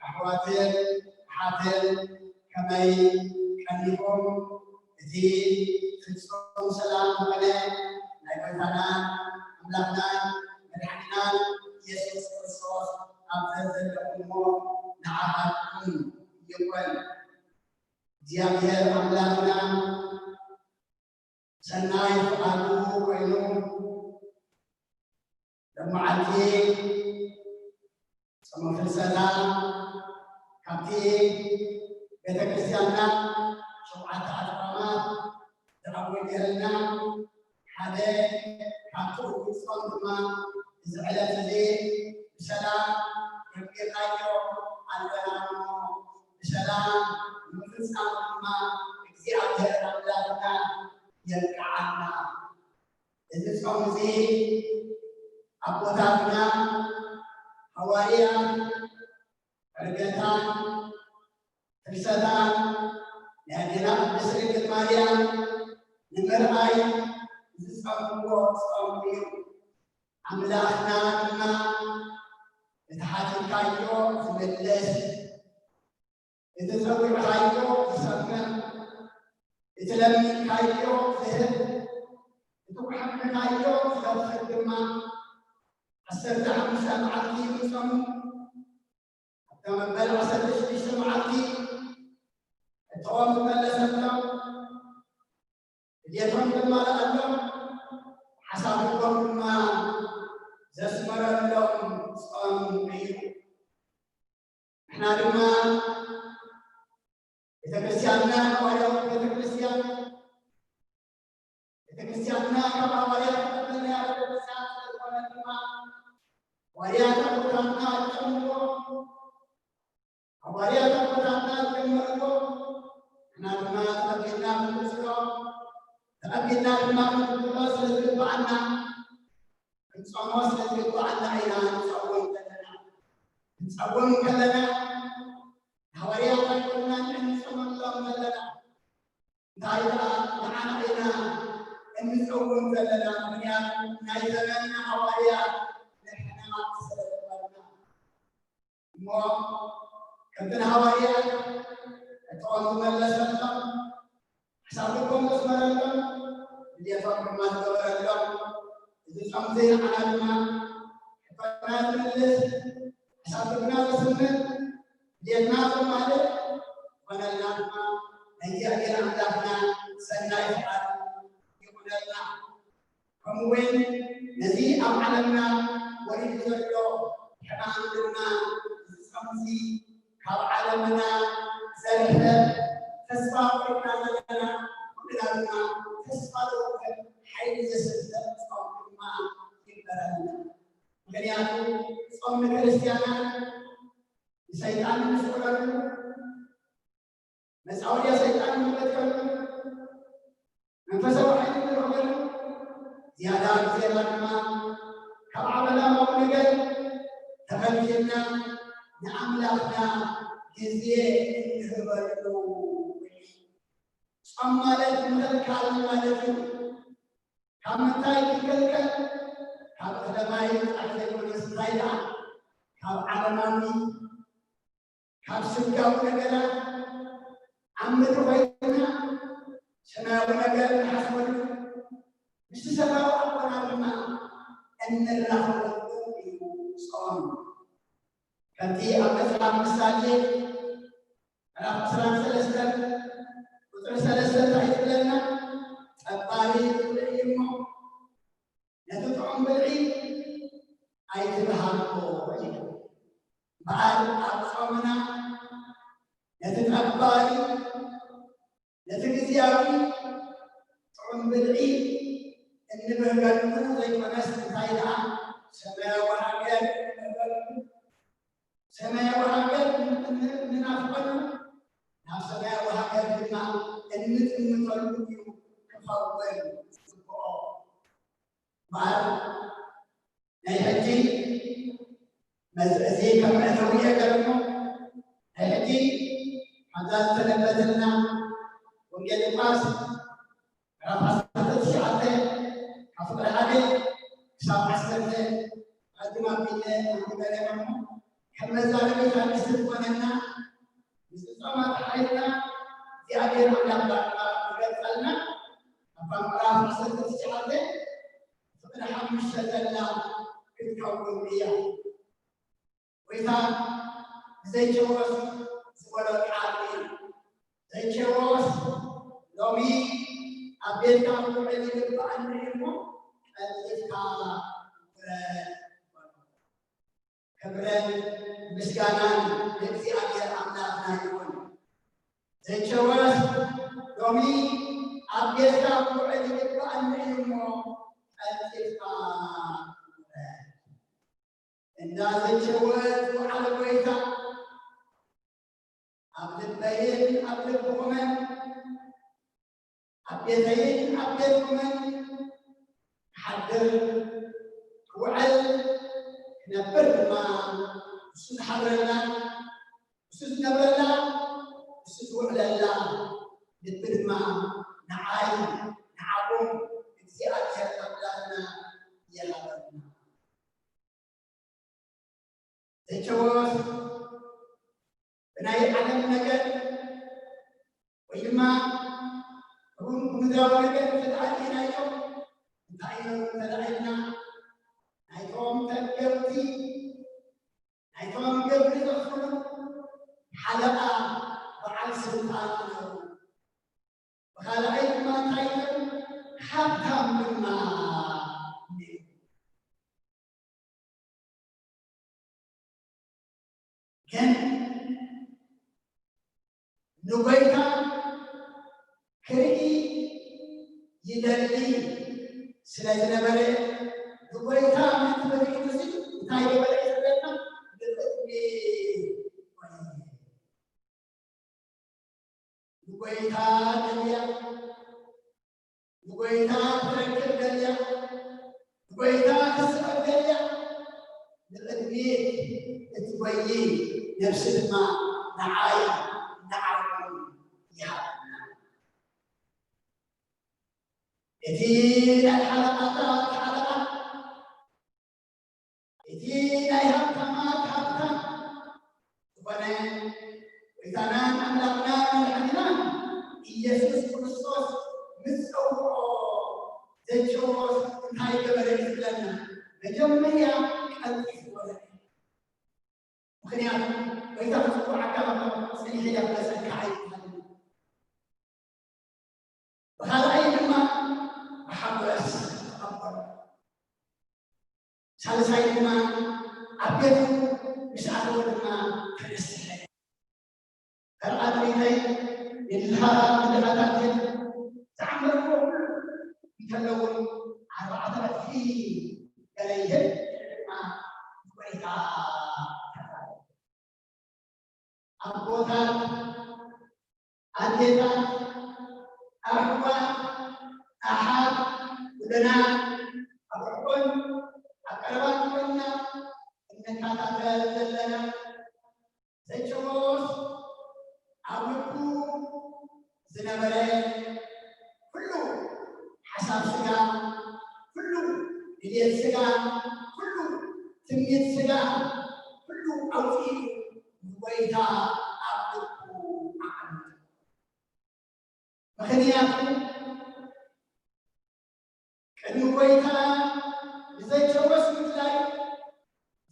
ኣሕዋትን ኣሓትን ከመይ ቀኒኹም? እቲ ፍጹም ሰላም ዝኾነ ናይ ጎይታናን ኣምላኽናን መድሓኒናን ኢየሱስ ክርስቶስ ኣብ ዘለኹሞ ንዓኻትኩም ይኹን። እግዚኣብሔር ኣምላኽና ሰናይ ፍቓዱ ኮይኑ፣ ሎመዓልቲ ጾመ ፍልሰታ ካብቲ ቤተ ክርስቲያንና ሸውዓተ ኣጽዋማት ዝኣወጀልና ሓደ ካብቲ እኩይ ጾም ድማ እዚ ዕለት እዚ ብሰላም ረኪብናዮ ኣለና እሞ፣ ብሰላም ንምፍጻሙ ድማ እግዚኣብሔር ኣምላኽና የብቅዓና። እዚ ጾም እዚ ኣቦታትና ሃዋርያት ዕርገታን ፍልሰታን ናይ ኣዴና ቅድስት ድንግል ማርያም ንምርኣይ ዝጸምዎ ጾም እዩ። ኣምላኽና ድማ እቲ ሓቲትካዮ ዝምልስ፣ እቲ ጸዊዕካዮ ዝሰምዕ፣ እቲ ለሚንካዮ ዝህብ፣ እቲ ኳሕኩሕካዮ ዝኸፍት ድማ ዓሰርተ ሓሙሽተ መዓልቲ ይጾሙ። ኣብታ መበል ዓሰርተ ሽዱሽተ መዓልቲ ሕቶኦም ዝመለሰሎም፣ ድሌቶም ዘማልኣሎም፣ ሓሳብ ልቦም ድማ ዘስመረሎም ጾም እዩ። ንሕና ድማ ቤተክርስትያንና ሃዋርያዊት ቤተክርስትያን፣ ቤተክርስትያንና ካብ ሃዋርያት ተቐበልናያ ቤተክርስትያን ስለ ዝኾነት ድማ ሃዋርያት ኣቦታትና ዝጀመርዎ፣ ሃዋርያት ኣቦታትና ዝጀመርዎ ንሕና ድማ ተቐቢልና ክንቅጽሎ፣ ተቐቢልና ድማ ክንቅጽሎ ስለ ዝግብኣና፣ ክንጾሞ ስለ ዝግብኣና ኢና ንጸውም ዘለና። ክንጸውም ከለና ንሃዋርያት ኣይኮንናን እንጾመሎም ዘለና። እንታይ ደኣ ንዓና ኢና እንጸውም ዘለና፣ ምኽንያቱ ናይ ዘመንና ሃዋርያት ንሕና ስለ ዝበልና። እሞ ከምቲ ንሃዋርያት ሕቶኦም ዝመለሰሎም፣ ሓሳብ ልቦም ዘስመረሎም፣ ድሌቶም ድማ ዝገበረሎም፣ እዚ ጾም እዚ ንዓና ድማ ሕቶና ዝምልስ፣ ሓሳብ ልብና ዘስምር፣ ድሌትና ዘማልእ ዝኾነልና ድማ ናይ እግዚኣብሔር ኣምላኽና ሰናይ ፍቓድ ይኹነልና። ከምኡ እውን ነዚ ኣብ ዓለምና ወሪዱ ዘሎ ሕማም ድማ እዚ ጾም እዚ ካብ ዓለምና ዘርሕቕ፣ ተስፋ ቆሪጽና ዘለና ኩልና ድማ ተስፋ ዘውሕድ ሓይሊ ዘስንቕ ጾም ድማ ይግበረልና። ምኽንያቱ ጾም ንክርስትያናት ንሰይጣን ንስዕረሉ፣ መጻወድያ ሰይጣን ንመትከሉ፣ መንፈሳዊ ሓይሊ ንረኽበሉ፣ ዝያዳ ግዜና ድማ ካብ ዓለማዊ ነገር ተኸልኪልና ንኣምላኽና ግዜ እንህበሉ። ጾም ማለት ምኽልካል ማለት እዩ። ካብ ምንታይ ክንከልከል? ካብ እኽለ ማይ ጥራሕ ዘይኮነስ እንታይ ደኣ? ካብ ዓለማዊ፣ ካብ ስጋዊ ነገራት ኣብ ምድሪ ኮይና ሰማያዊ ነገር ንሓስበሉ፣ ምስቲ ሰማያዊ ኣቦና ድማ እንራኸበሉ እዩ ጾም። ከምቲ ኣብ መጽሓፍ ምሳሌ ምዕራፍ ዕስራን ሰለስተን ቁጽሪ ሰለስተ እንታይ ትብለና? ጠባሪ ብልዒ እሞ ነቲ ጥዑም ብልዒ ኣይትብሃጎ ኢሉ። እምበኣር ኣብ ጾምና ነቲ ጠባሪ፣ ነቲ ግዝያዊ ጥዑም ብልዒ እንብህገሉ ዘይኮነስ፣ እንታይ ደኣ ሰማያዊ ሃገር እንብህገሉ፣ ሰማያዊ ሃገር ን-፣ ን-፣ ንናፍቐሉ፣ ናብ ሰማያዊ ሃገር ድማ እንጥምተሉ እዩ ክኸውን ዝግብኦ። እምበኣር ናይ ሕጂ መዝ-፣ እዚ ከም መእተዊ እየ ገርሞ፣ ናይ ሕጂ ከምዛ ዝተነበተልና ወንጌል ሉቃስ ምዕራፍ ዓሰርተ ትሽዓተ ካብ ፍቕሪ ሓደ ክሳብ ዓሰርተ ኣቀድም ኣቢለ ኣንቢበ ነይረ እሞ፣ ከም መዛረቢት ኣርእስቲ ዝኾነና፣ ንፍጻመ ኣተሓሒዝና እግዚኣብሔር ኣምላኽ ዳርጋ ክገልጸልና፣ ኣብታ ምዕራፍ ዓሰርተ ትሽዓተ ፍቕሪ ሓሙሽተ ዘላ ክትከውን እያ። ጎይታ ንዘኬዎስ ዝበሎ ቃል እዩ። ዘኬዎስ፣ ሎሚ ኣብ ቤትካ ክውዕል ይግብኣኒ እዩ እሞ ቀልጢፍካ ውረድ። ክብርን ምስጋናን ንእግዚኣብሔር ኣምላኽና ይኹን። ዘኬዎስ፣ ሎሚ ኣብ ቤትካ ክውዕል ይግብኣኒ እዩ እሞ ቀልጢፍካ ውረድ። እንዳ ዘኬዎስ ዝወዓለ ጎይታ፣ ኣብ ልበይን ኣብ ልብኹምን፣ ኣብ ቤተይን ኣብ ቤትኩምን ክሓድር፣ ክውዕል፣ ክነብር ድማ፣ ንሱ ዝሓድረላ፣ ንሱ ዝነብረላ፣ ንሱ ዝውዕለላ ልቢ ድማ ንዓይ፣ ንዓኹም እግዚኣብሔር ኣምላኽና ይሃበና። ዘኬዎስ ብናይ ዓለም ነገር ወይ ድማ ብም-፣ ብምድራዊ ነገር እንተደኣ ርኢናዮ፣ እንታይ እዮም እንተደኣ ኢልና፣ ናይቶም ተገምቲ፣ ናይቶም ግብሪ ዘኽፍሉ ሓለቓ በዓል ስልጣን እዮም። ብኻልኣይ ድማ እንታይ እዮም? ሃብታም ድማ እዮም። ግን ንጎይታ ክርኢ ይደሊ ስለ ዝነበረ፣ ንጎይታ ምእንቲ ምርኢት እዚ እንታይ ገበረ እዩ ዝብለና? ንቕድሚት ኾነ። ንጎይታ ደልያ፣ ንጎይታ ክትረክብ ደልያ፣ ንጎይታ ክትስዕብ ደልያ፣ ንቕድሚት እትጎዪ ነፍሲ ድማ ንዓይ ንዓኹም ይሃበና። እቲ ናይ ሓለቓታት ሓለቓ፣ እቲ ናይ ሃብታማት ሃብታም ዝኾነ ጎይታናን ኣምላኽናን መድሓኒናን ኢየሱስ ክርስቶስ ምስ ጸውዖ፣ ዘኬዎስ እንታይ ገበረ እዩ ዝብለና? መጀመርያ ቀልጢፉ ወረደ። ምኽንያቱ፣ ጎይታ ክጽውዓካ ከሎ ጸኒሑ ኢለ ክመጸካ ኣይክእልን። ብኻልኣይ ድማ ብሓጎስ ተቐበሎ። ሳልሳይ ድማ ኣብ ቤቱ ምስ ኣተወ ድማ ተነስሐ። ተርኣድሪተይ ንድኻ-፣ ንድኻታትን ዝዓመርዎ ኩሉ እንተለውን ኣርባዕተ መጥፍኢ ገለ ይህብ፣ ድማ ንጎይታ ተቐበሎ። ኣቦታት፣ ኣዴታት፣ ኣሕዋት፣ ኣሓት፣ ወለናት፣ ኣብ ርሑቕን ኣብ ቀረባን ኮይንና እንከታተል ዘለና ዘኬዎስ ኣብ ልቡ ዝነበረ ኩሉ ሓሳብ ስጋ፣ ኩሉ ድልየት ስጋ፣ ኩሉ ትምኒት ስጋ፣ ኩሉ ኣውፂኡ ንጎይታ ኣብ ልቡ ኣቐመጠ። ምኽንያቱ ቅድሚ ጎይታ ንዘኬዎስ ምድላይ፣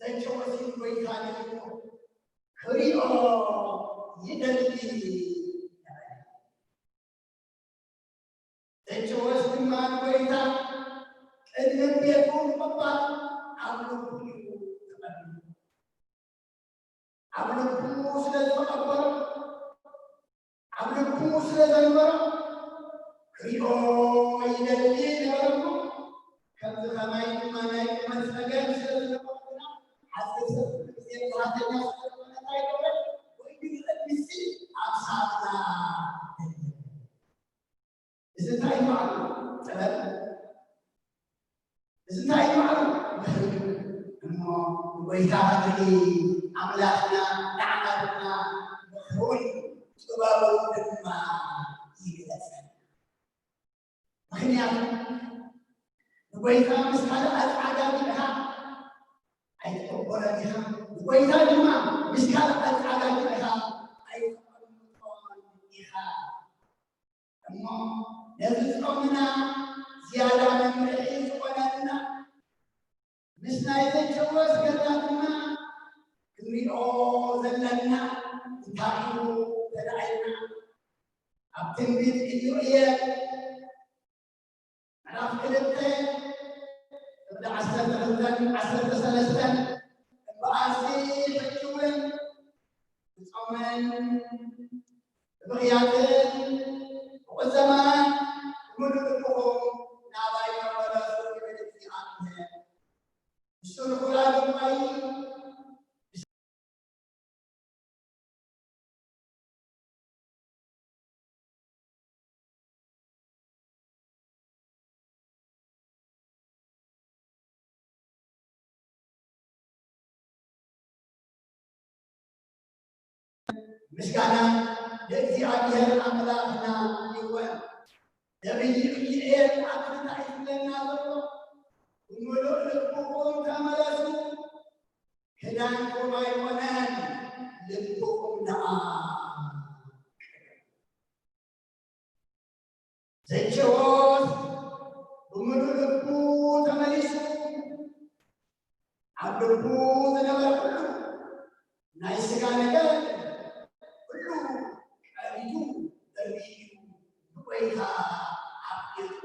ዘኬዎስ ንጎይታ ደሊዎ ክሪኦ ይደሊ ነበረ። ዘኬዎስ ድማ ንጎይታ ቅድሚ ቤቱ ምቕባል ኣብ ልቡ እዩ ተቐቢሉ። ኣብ ልቡ ስለ ዝተቐበሎ፣ ኣብ ልቡ ስለ ዘንበሮ፣ ክሪኦ ይደሊ ነበረ እሞ፣ ከምዚ ከማይ ድማ ናይ ቁመት ጸገም ስለ ዝነበሮ ግና፣ ሓጺር ሰብ ኩሉ ግዜ ብልሃተኛ ስለ ዝኾነ እንታይ ገበረ? ወይ ንቕድሚት ኣብ ሳጥና ደየበ። እዚ እንታይ እዩ በዓሉ? ጥበብ። እዚ እንታይ እዩ በዓሉ? ምኽሪ። እሞ ንጎይታ ክንርኢ፣ ኣምላኽና ንዓና ድማ ምኽሩን ጥበቡን ድማ ይግለጸልና። ምኽንያቱ ንጎይታ ምስ ካልእ ኣጻጋጊዕኻ ኣይትቕበሎን ኢኻ። ንጎይታ ድማ ምስ ካልእ ኣጻጋጊዕኻ ኣይትቐምጦን ኢኻ። እሞ ነዚ ጾምና ዝያዳ መምርሒ ዝኾነና፣ ምስ ናይ ዘኬዎስ ገድላ ድማ ንሪኦ ዘለና እንታይ እዩ ተራእየና? ኣብ ትንቢት ኢዮኤል ምዕራፍ ክልተ ፍቕዲ ዓሰርተ ክልተን ዓሰርተ ሰለስተን እምበኣርሲ ሕጂ እውን ብጾምን ብብኽያትን ብቑዘማን ብምሉእ ልብኹም ናባይ ተመለሱ ይብል እግዚኣብሔር። ንሱ ንኹላ ድማ ምስጋና ንእግዚኣብሔር ኣምላኽና ይኹን። ነቢይ ኢዩኤል ኣብ እንታይ ዝብለና ዘሎ? ብምሉእ ልብኹም ተመለሱ፣ ክዳንኩም ኣይኮነን፣ ልብኹም ደኣ። ዘኬዎስ ብምሉእ ልቡ ተመሊሱ፣ ኣብ ልቡ ዝነበረ ኩሉ ናይ ስጋ ነገር ኩሉ ቀዲዱ ደርቢዩ ንጎይታ ኣብ ቤቱ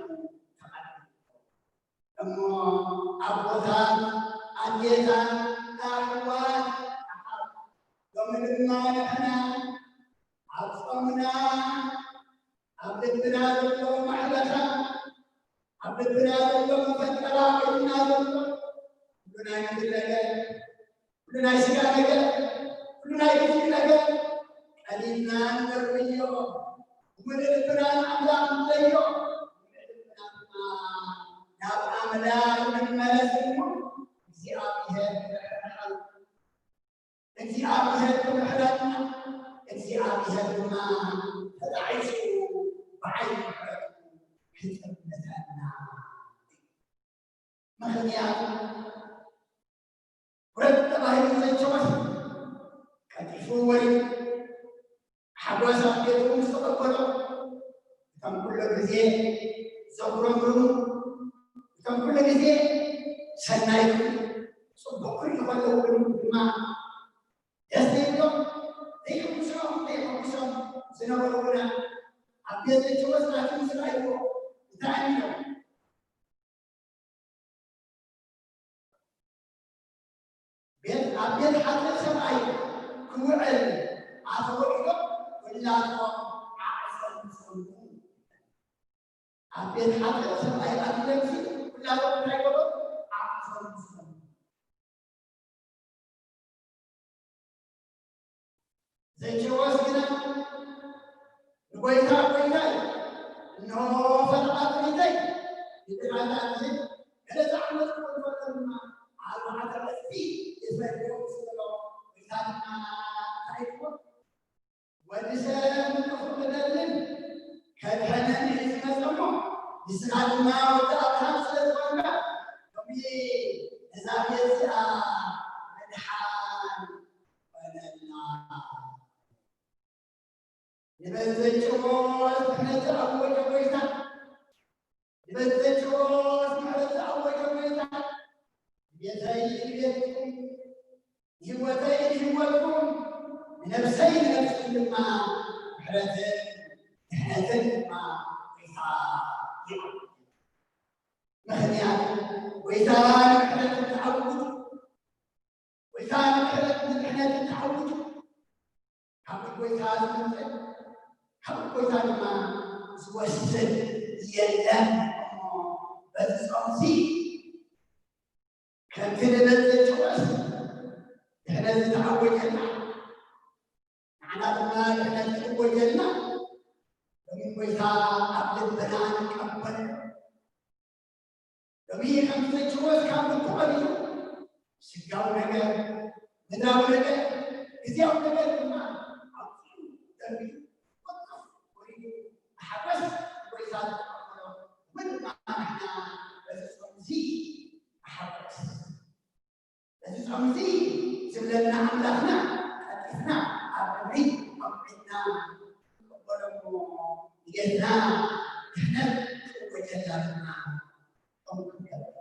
ተቐቢሉ። እሞ ኣቦታት፣ ኣዴታት፣ ኣሕዋት፣ ኣሓት፣ ሎሚ ድማ ንሕና ኣብ ጾምና ኣብ ልብና ዘሎ ማሕለኻ፣ ኣብ ልብና ዘሎ መፈጠራ፣ ኣብ ኢድና ዘሎ ኩሉ ናይ ምድሪ ነገር፣ ኩሉ ናይ ስጋ ነገር፣ ኩሉ ናይ ግዙፍ ነገር ቀሊልና ንደርብዮ። ብምሉእ ልብና ንኣምላኽ ንጽለዮ። ብምሉእ ልብና ድማ ናብ ኣምላኽ ንመለስ እሞ እግዚኣብሔር ይርሕመና። እግዚኣብሔር ብምሕረትና፣ እግዚኣብሔር ድማ ተጣዒሱ ብዓይኒ ምሕረቱ ክጥምተና። ምኽንያቱ ውረድ ተባሂሉ ዘቸወስ ቀልጢፉ ወሪዱ። ሓጎስ ኣብ ቤቱ ምስ ተቐበሎ፣ እቶም ኩሉ ግዜ ዘጉረምርሙ፣ እቶም ኩሉ ግዜ ሰናይ ክብሉ፣ ጽቡቕ ክርእዩ ከለዉ ድማ ደስ ዘይብሎም፣ ዘይሕጉሶም፣ ዘይሕጉሶም ዝነበሩ ግና ኣብ ቤት ዘቸወስ ኣትዮም ምስ ረኣይዎ እንታይ ኢሎም? ቤት፣ ኣብ ቤት ሓጥእ ሰብኣይ ክውዕል ኣተወቂሎም፣ ኩላቶም ዓዕሶም ጸምኡ። ኣብ ቤት ሓጥእ ሰብኣይ ኣትዮምሲ ኩላቶም እንታይ ገበሩ? ዓዕሶም ጸምኡ። ዘኬዎስ ግና ንጎይታ፣ ጎይታይ፣ እንሆ ፈረቓ ጥሪተይ፣ ንድኻታ ግዜ ገለ ዝዓመጽኩ እንተሎ ድማ ኣርባዕተ ዕጽፊ ይፈድዮ ምስ በሎ፣ ጎይታ ድማ እንታይ ኢልዎ? ወዲ ሰብ ንኽቕደልን ከድሕንን እዩ ዝመጸ እሞ፣ ንስኻ ድማ ወዲ ኣብርሃም ስለ ዝኾንካ፣ ሎሚ ነዛ ቤት እዚኣ ምድሓን ኮነልና። ንበዘጭዎስ ምሕረት ዝኣወጀ ጎይታ፣ ንበዘጭዎስ ምሕረት ዝኣወጀ ጎይታ፣ ቤተይ ንቤትኩም፣ ንህይወተይ ንህይወትኩም፣ ንነብሰይ ንነብስኩም ድማ ምሕረትን ድሕነትን ድማ ጎይታ ይኣውጅ። ምኽንያቱ ጎይታ ንምሕረት እንተኣውጁ፣ ጎይታ ንምሕረት ንድሕነት እንተኣውጁ፣ ካብ ጎይታ ዝመጽእ ካብ ጎይታ ድማ ዝወስድ የለን። እሞ በዚ ጾምዚ ከምቲ ንበጽሕ ጭወስ ድሕነት ዝተኣወጀልና፣ ንዓና ድማ ድሕነት ክእወጀልና፣ ሎሚ ጎይታ ኣብ ልብና ንቀበል። ሎሚ ከምቲ ዘኪሮስ ካብ ልቡ ቀዲሑ ስጋዊ ነገር፣ ምድራዊ ነገር፣ ግዝያዊ ነገር ድማ ኣውፂኡ ደርቢዩ ወቀፍ ወሪዱ ብሓጎስ ጎይታ ዝተቐበሎ እውን ድማ ንሕና በዚ ጾም እዚ ብሓጎስ በዚ ጾም እዚ ዝብለና ኣምላኽና ቀልጢፍና ኣብ እግሪ ኣውዒልና ንቕበሎ እሞ ንቤትና ድሕነት ክእወጀላ ድማ ጾም ክንገብር።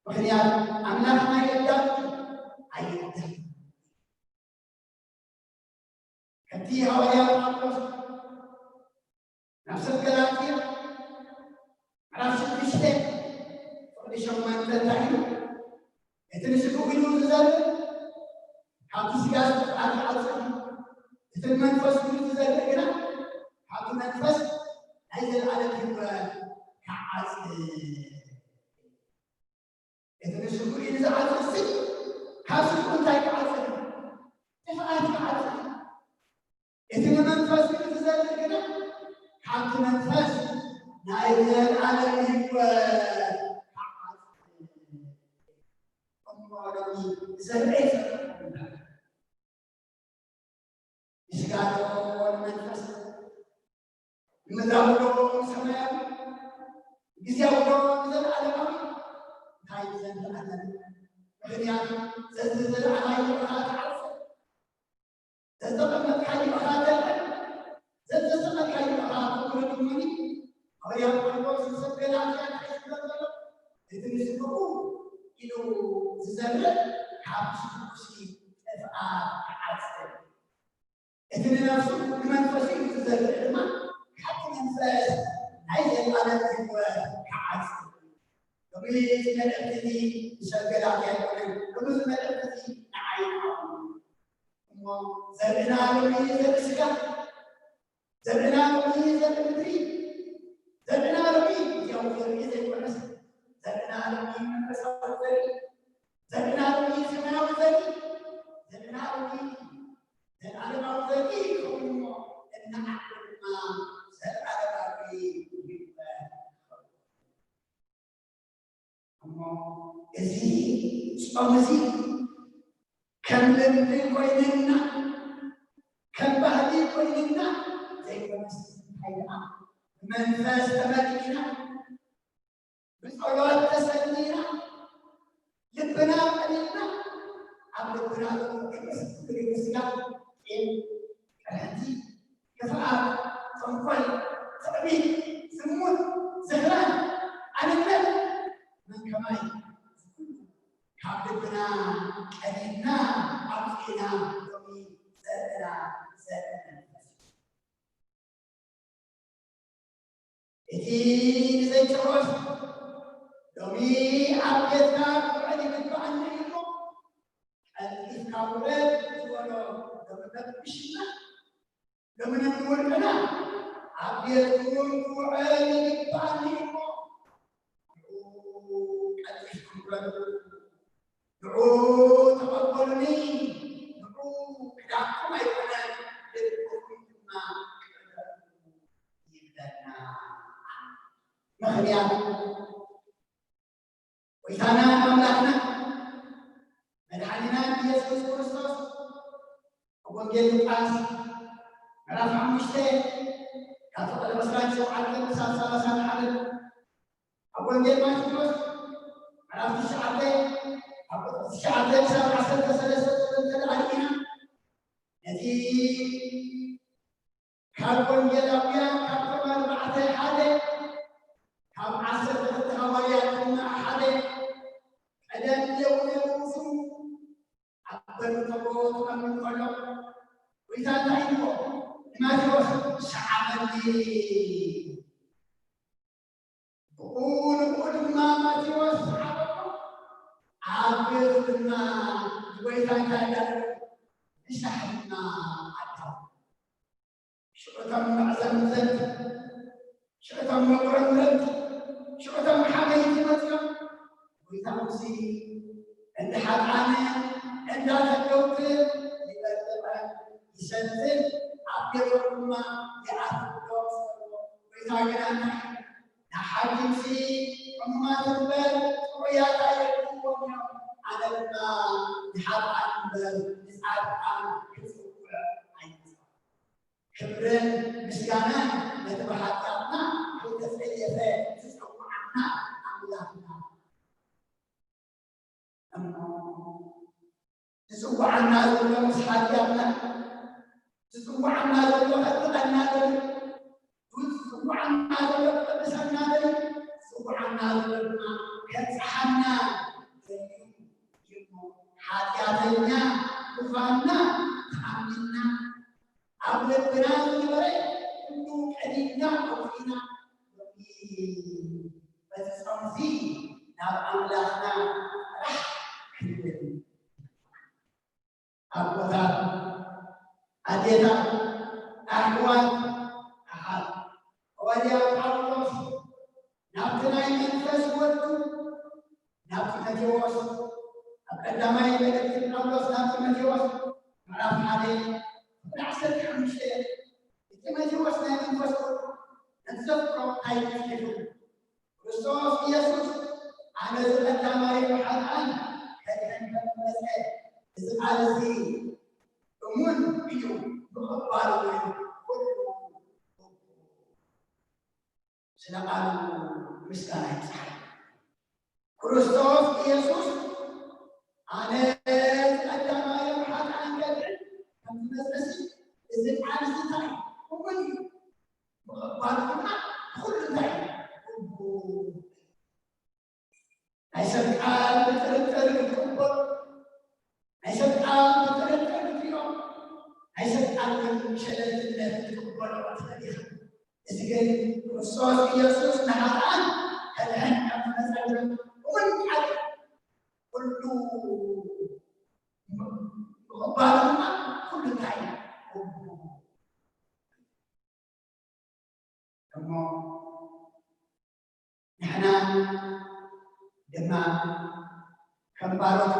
ምኽንያቱ ኣምላኽና የዳሉ ኣይግደል። እንታይ እዩ? እቲ ንስግኡ ኢሉ ዝዘርእ ካብቲ ስጋ ጥፍኣት ይዓጽድ፣ እቲ ንመንፈሱ ኢሉ ዝዘርእ ግና ካብቲ መንፈስ ናይ ዘለኣለም ህይወት ክዓጽድ። እቲ ንስግኡ ኢሉ ዝዓጽድ ሲ ካብ ስግኡ እንታይ ክዓጽድ? ጥፍኣት ክዓጽድ። እቲ ንመንፈስ ኢሉ ዝዘርእ ግና ካብቲ መንፈስ ናይ ዘለኣለም ህይወት ክዓጽድ። እሞ ሎሚ ዘርኢ ዘርእ ንስጋ ዶ ንመንፈስ፣ ንምድራዊ ዶ ንሰማያዊ፣ ግዝያዊ ዶ ንዘለኣለማዊ? እንታይ ንዘለኣለም? ምኽንያቱ ዘዝዘለኣለማዊ ኢኻ ትዓጽድ። ዘዝተቐመጥካዮ ኢኻ ተልዕል፣ ዘዝተቐመጥካዮ ኢኻ ትውረድ እሞኒ። ሃዋርያ ጳውሎስ ንሰብ ገላትያ እንታይ ይብሎ ዘሎ? እቲ ንስግኡ ኢሉ ዝዘርእ ካብ ስግኡሲ ጥፍኣት ይዓጽድ። እቲ ንነፍሱ ንመንፈሱ ኢሉ ዝዘርእ ድማ ካብቲ መንፈስ ናይ ዘለኣለም ህይወት ክዓጽድ። ሎሚ እዚ መልእኽቲ እዚ ንሰብ ገላትያ ኣይኮነን። ሎሚ እዚ መልእኽቲ እዚ ንዓይ እዩ። እሞ ዘርእና ሎሚ ዘርኢ ስጋ፣ ዘርእና ሎሚ ዘርኢ ምድሪ፣ ዘርእና ሎሚ ግዝያዊ ዘርኢ ዘይኮነስ፣ ዘርእና ሎሚ መንፈሳዊ ዘርኢ፣ ዘርእና ሎሚ ሰማያዊ ዘርኢ፣ ዘርእና ሎሚ ዘላለማዊ ዘርኢ ክኸውን እሞ፣ እናዓበደ ድማ ዘላለማዊ ህይወት ክኸውን። እሞ እዚ ጾም እዚ ከም ልምዲ ኮይንና፣ ከም ባህሊ ኮይንና ዘይኮነስ፣ እንታይ ደኣ ብመንፈስ ተመሊእና፣ ብጸሎት ተሰኒና፣ ልብና ቀኒና፣ ኣብ ልብና ዘሎ ቅዱስ ስጋ፣ ቂም፣ ቅርሕንቲ፣ ክፍኣት፣ ተንኮል፣ ትዕቢት፣ ዝሙት፣ ዝኽራን፣ ኣንነት፣ መን ከማይ፣ ካብ ልብና ቀኒና ኣውፂእና ሎሚ ዘርእና ዘርኢ መንፈስ እዩ። እቲ ንዘይጨርስ ሎሚ ኣብ ቤትካ ክውዕል ይግባኣኒ እዩ እሞ ቀልጢፍካ ውረድ ዝበሎ ሎሚ መብርሂ ሽምና ሎሚ ነቲ ውልቅና ኣብ ቤትኩም ክውዕል ይግባኣኒ እሞ፣ ንዑ ቀልጢፍኩም ውረዱ፣ ንዑ ተቐበሉኒ፣ ንዑ ክዳንኩም ኣይኮነን፣ ልብኹም ድማ ቅደዱ ይብለና። ምኽንያቱ ጎይታናን ኣምላኽናን መድሓኒናን ኢየሱስ ክርስቶስ ኣብ ወንጌል ሉቃስ ምዕራፍ ሓሙሽተ ካብ ቁጽሪ ዕስራን ሸውዓተን ክሳብ ሰላሳን ሓደ፣ ኣብ ወንጌል ማቴዎስ ምዕራፍ ትሽዓተ ካብ ቁጽሪ ትሽዓተ ክሳብ ዓሰርተ ሰለስተ እንተደኣ ርኢና፣ ነቲ ካብ ወንጌላውያን ካብቶም ኣርባዕተ ሓደ፣ ካብ ዓሰርተ ክልተ ሃዋርያት ድማ ሓደ፣ ቀደም የውነ ስሙ ኣብ በሪ ተቦ ክቐምጥ ከሎ፣ ጎይታ እንታይ ኢልዎ? ንማቴዎስ፣ "ሰዓበኒ" ብኡ ንብኡ ድማ ማቴዎስ ሰዓቦ፣ ኣብ ቤቱ ድማ ንጎይታ እንታይ እንዳበለ? ምሳሕ ድማ ኣተወ። ሽዑ እቶም መዕዘምዘምቲ፣ ሽዑ እቶም መጉረምረምቲ፣ ሽዑ እቶም ሓመይቲ መጺኦም፣ ጎይታ ሙሴ እንዳ ሓጥኣን እንዳ ተገውትን ይበልዕን ይሰትን፣ ኣብ ቤቶም ድማ ይኣትዉ ኣለዉ ዝበልዎ። ጎይታ ግና እንታይ ኢሉ? ንሓኪምሲ ሕሙማት እምበር ጥዑያት ኣየድልይዎን እዮም፣ ኣነ ድማ ንሓጥኣን እምበር ንጻድቃን ክጽውዕ ኣይመጻእኩን። ክብርን ምስጋናን ነቲ ብሓጢኣትና ከይተጸየፈ ዝጸውዓና ኣምላኽና። እሞ ዝጽውዓና ዘሎ ምስ ሓጢኣትና፣ ዝጽውዓና ዘሎ ከጥቕዓና ደልዩ፣ ዝጽውዓና ዘሎ ክቕድሰና ደልዩ፣ ዝጽውዓና ዘሎ ድማ ከብጽሓና ደልዩ እዩ። ሓጢኣተኛ ምዃንና ተኣሚንና፣ ኣብ ልብና ዝነበረ ኩሉ ቀዲድና ኣውጺእና፣ ሎሚ በዚ ጾምዚ ናብ ኣምላኽ ራሕ ክንብል። ኣቦታት፣ ኣዴታት፣ ኣሕዋት፣ ኣሓት፣ ሃዋርያ ጳውሎስ ናብቲ ናይ መንፈስ ወዱ ናብ ጢሞቴዎስ፣ ኣብ ቀዳማይ መልእኽቲ ጳውሎስ ናብ ጢሞቴዎስ ምዕራፍ ሓደ ቁጽሪ ዓሰርተ ሓሙሽተ፣ ንጢሞቴዎስ ናይ መንፈስ ወዱ ነቲ ዘፍቅሮ እንታይ ኢሉ ጽሒፉ? ክርስቶስ ኢየሱስ፣ ኣነ እዚ ቀዳማይ ብሓጥኣን ከድሕን ከም ዝመጸ፣ እዚ ቃል እዚ እሙን እዩ፣ ምቕባል እውን ኩሉ ስለ ቃሉ ምስጋና ይብጽሓ። ክርስቶስ ኢየሱስ፣ ኣነ እዚ ቀዳማይ ብሓጥኣን ከድሕን ከም ዝመጸ፣ እዚ ቃል እዚ እንታይ እዩ? እሙን እዩ። ምቕባል ድማ ኩሉ እንታይ እዩ? ግቡእ። ናይ ሰብ ቃል ብጥርጥር ክትቅበሎ፣ ናይ ሰብ ቃል ብጥርጥር ክትሪኦ፣ ናይ ሰብ ቃል ግን ብሸለልትነት ክትቅበሎ ትኽእል ኢኻ። እዚ ግን ክርስቶስ ኢየሱስ ንሓጥኣን ከድሕን ከም ዝመጸ እውን ቃል ኩሉ ምቕባል ድማ ኩሉ እንታይ እዩ? እሞ ንሕና ድማ ከም ባሮቱ፣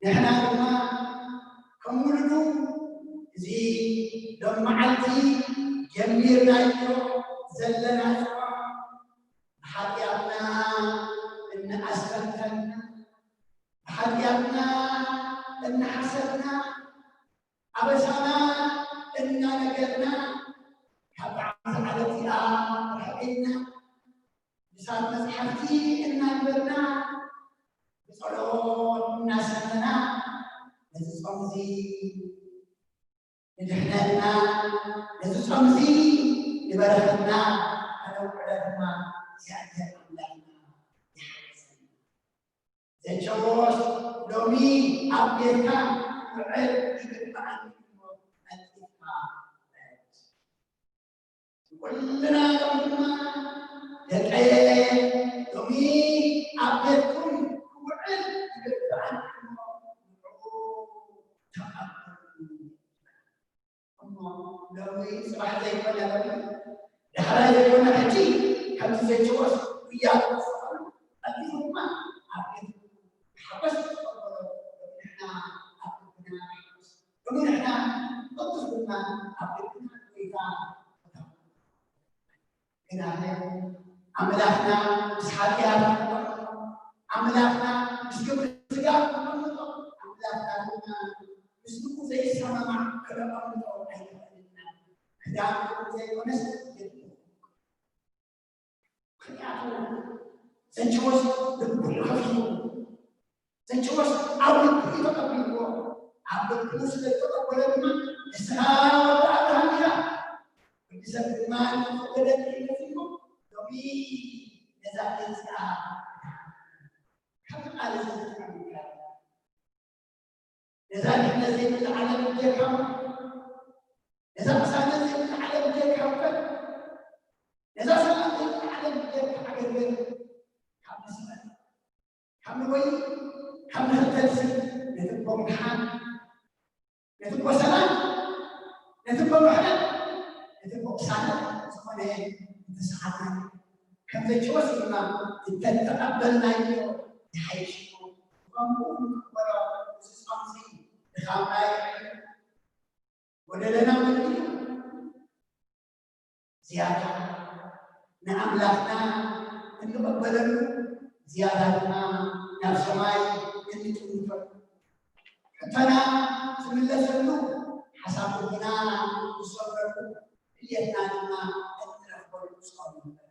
ንሕና ድማ ከም ውሉዱ፣ እዚ ሎም መዓልቲ ጀሚርናዮ ዘለና ጾም፣ ብሓጢኣትና እናኣስተንተና፣ ብሓጢኣትና እናሓሰብና፣ ኣበሳና እናነገርና፣ ካብ ጣዕሚ ዓለም እዚኣ ርሕቕ ኢልና፣ ቅዱሳት መጽሓፍቲ እናንበብና፣ ብጸሎት እናሰመና፣ ነዚ ጾም እዚ ንድሕነትና፣ ነዚ ጾም እዚ ንበረኸትና ከነውዕሎ ድማ እግዚኣብሔር ኣምላኽና ይሓግዘና። ዘቸዎስ፣ ሎሚ ኣብ ቤትካ ውዕል ይግባኣኒ እሞ ቀልጢፍካ ውረድ። ኩልና ሎም ድማ ደቀየ፣ ሎሚ ኣብ ቤትኩም ክውዕል ይግባኣኒ እሞ ንዑ ተቐበሉ። እሞ ሎሚ ጽባሕ ዘይኮነ ሎሚ፣ ዳሕራይ ዘይኮነ ሕጂ፣ ከምቲ ዘቸዎስ ጉያ ክወስኸሉ ቀልጢፉ ድማ ኣብ ቤቱ ብሓጎስ ተቐበሎ። ሎሚ ንሕና ኣብ ልብና ሓጎስ፣ ሎሚ ንሕና ቅዱስ ድማ ኣብ ልብና ጎይታ ክተቕበሎ። ግናኸ ኣምላኽና ምስ ሓጢኣት ክንቐምጦ፣ ኣምላኽና ምስ ግብሪ ስጋ ክንቐምጦ፣ ኣምላኽና ድማ ምስ ንኡ ዘይሰማማዕ ክነቐምጦ ኣይንኽእልን ኢና። ክዳን ጥዑም ዘይኮነስ የድሊ። ምኽንያቱ ዘቸዎስ ልቡ እዩ ከፊቱ። ዘቸዎስ ኣብ ልቡ እዩ ተቐቢልዎ። ኣብ ልቡ ስለ ዝተቐበሎ ድማ ንስኻ ወዲ ኣብርሃም ኢኻ። ወዲ ሰብ ድማ ንዝፈቀደኒ እዩ መጺኡ። ሎሚ ነዛ ገጽካ ካብቲ ቃል እዚ ዝጥዕም እዩ። ነዛ ድሕነት ዘይብላ ዓለም ጌርካ፣ ነዛ ቅሳነት ዘይብላ ዓለም ጌርካ ውረድ። ነዛ ሰላም ዘይብላ ዓለም ጌርካ ኣገልግል። ካብ ንስመት፣ ካብ ንወይ፣ ካብ ንኽተልሲ፣ ነቲ እኮ ምድሓን፣ ነቲ እኮ ሰላም፣ ነቲ እኮ ምሕረት፣ ነቲ እኮ ቅሳነት ዝኾነ እንተሰሓትና፣ ከም ዘቸዎስ ድማ እንተተቐበልናዮ ይሓይሽ እሞ፣ ብኸምኡ ንቕበሎ። እዚ ጾም እዚ ድኻምና የዕልል፣ ጎደለና መሊኡ፣ ዝያዳ ንኣምላኽና እንቕበለሉ፣ ዝያዳ ድማ ናብ ሰማይ እንጥምተሉ፣ ሕቶና ዝምለሰሉ፣ ሓሳብ ልብና ዝሰምረሉ፣ ድልየትና ድማ እንረኽበሉ ጾም ይበል።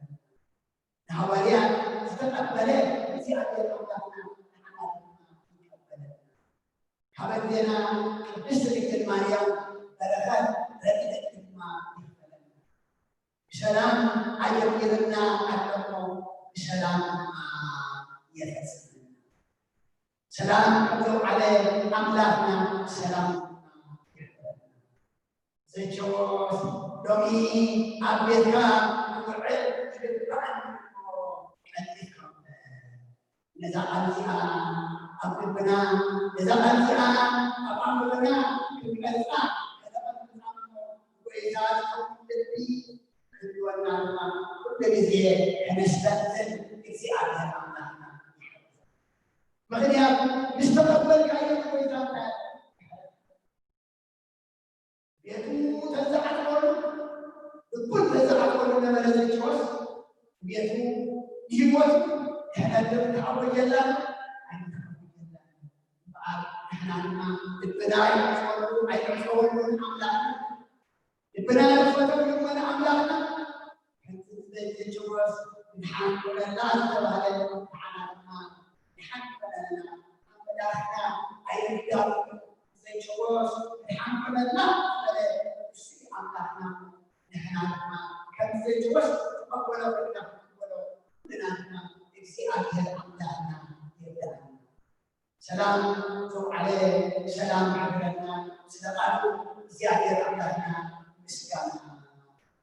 ንሃዋርያት ዝተቐበለ እግዚኣብሔር ኣምላኽና ንዓና ድማ ይቀበለና። ካብ ኣዴና ቅድስት ድንግል ማርያም በረኸት ረድኤት ድማ ይኽፈለና። ብሰላም ኣጀሚርና ኣሎ እሞ ብሰላም ድማ የፈጽመና። ሰላም ከም ዘውዓለ ኣምላኽና ሰላም ድማ የሕድረና። ዘቸዎስ፣ ሎሚ ኣብ ቤትካ ክውዕል ይግባኣኒ እሞ ቀልጢፍካ ውረድ። ነዛ ቃል እዚኣ ኣብ ልብና፣ ነዛ ቃል እዚኣ ኣብ ኣእምሮና ክንቀርጻ ከተቐምጣ እሞ፣ ጎይታ ዝኸውን ልቢ ክህልወና ድማ ኩሉ ግዜ ከነስተንትን እግዚኣብሔር ኣምላኽና ይሓግዘና። ምኽንያቱ ምስ ተቐበልካዮ ንጎይታ እንታይ ቤቱ ተዘዓጥወሉ፣ ልቡን ተዘዓጥወሉ ነበረ ዘኪዎስ። ቤቱ ንህይወቱ ክነድር ተዓወጀላ፣ ኣይተዓወጀላ። እምበኣር ንሕና ድማ ልብና ኣይንዕጸወሉ፣ ኣይንዕጸወሉን ኣምላኽና። ልብና ንኽፈተሉ እሞ ንኣምላኽና ከምቲ ንዘኪዎስ ንድሓን ኮነላ ዝተባህለ ንዓና ድማ ንድሓን ኮነልና። ኣምላኽና ኣይርዳእን ዘኪዎስ ንድሓን ኮነላ ዝበለ እሱ ኣምላኽና። ንሕና ድማ ከም ዘኪዎስ ንቐበሎ ኮይና ክንቀበሎ ኩልና ድማ እግዚኣብሔር ኣምላኽና ይርዳእና። ሰላም ዘውዓለ ሰላም ይሕድረና። ስለ ቃሉ እግዚኣብሔር ኣምላኽና ምስጋና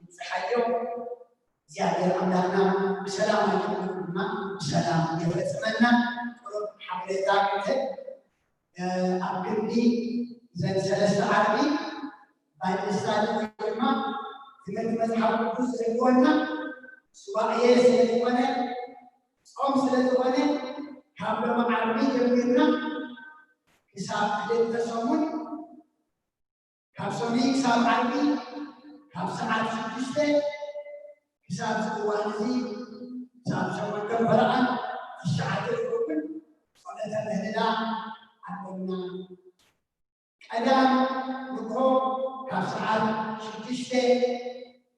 ይብጽሓዮ። እግዚኣብሔር ኣምላኽና ብሰላም ኣጀሚሩ ድማ ብሰላም የፈጽመና። ቁሩብ ሓበሬታ ክህብ፣ እ፣ ኣብ ክንዲ እዘን ሰለስተ ዓርቢ ባይብል ስታዲ ወይ ድማ ትምህርቲ መጽሓፍ ቅዱስ ዝህልወና ሱባኤ ስለ ዝኾነ፣ ጾም ስለ ዝኾነ፣ ካብ ሎሚ ዓርቢ ጀሚርና ክሳብ ክልተ ሰሙን፣ ካብ ሰኑይ ክሳብ ዓርቢ፣ ካብ ሰዓት ሽዱሽተ ክሳብ እዚ እዋን እዚ፣ ክሳብ ሸሞንተ ፈረቓ ትሽዓተ ዝኸውን ጸሎተ ምህልላ ኣሎና። ቀዳም ንግሆ ካብ ሰዓት ሽዱሽተ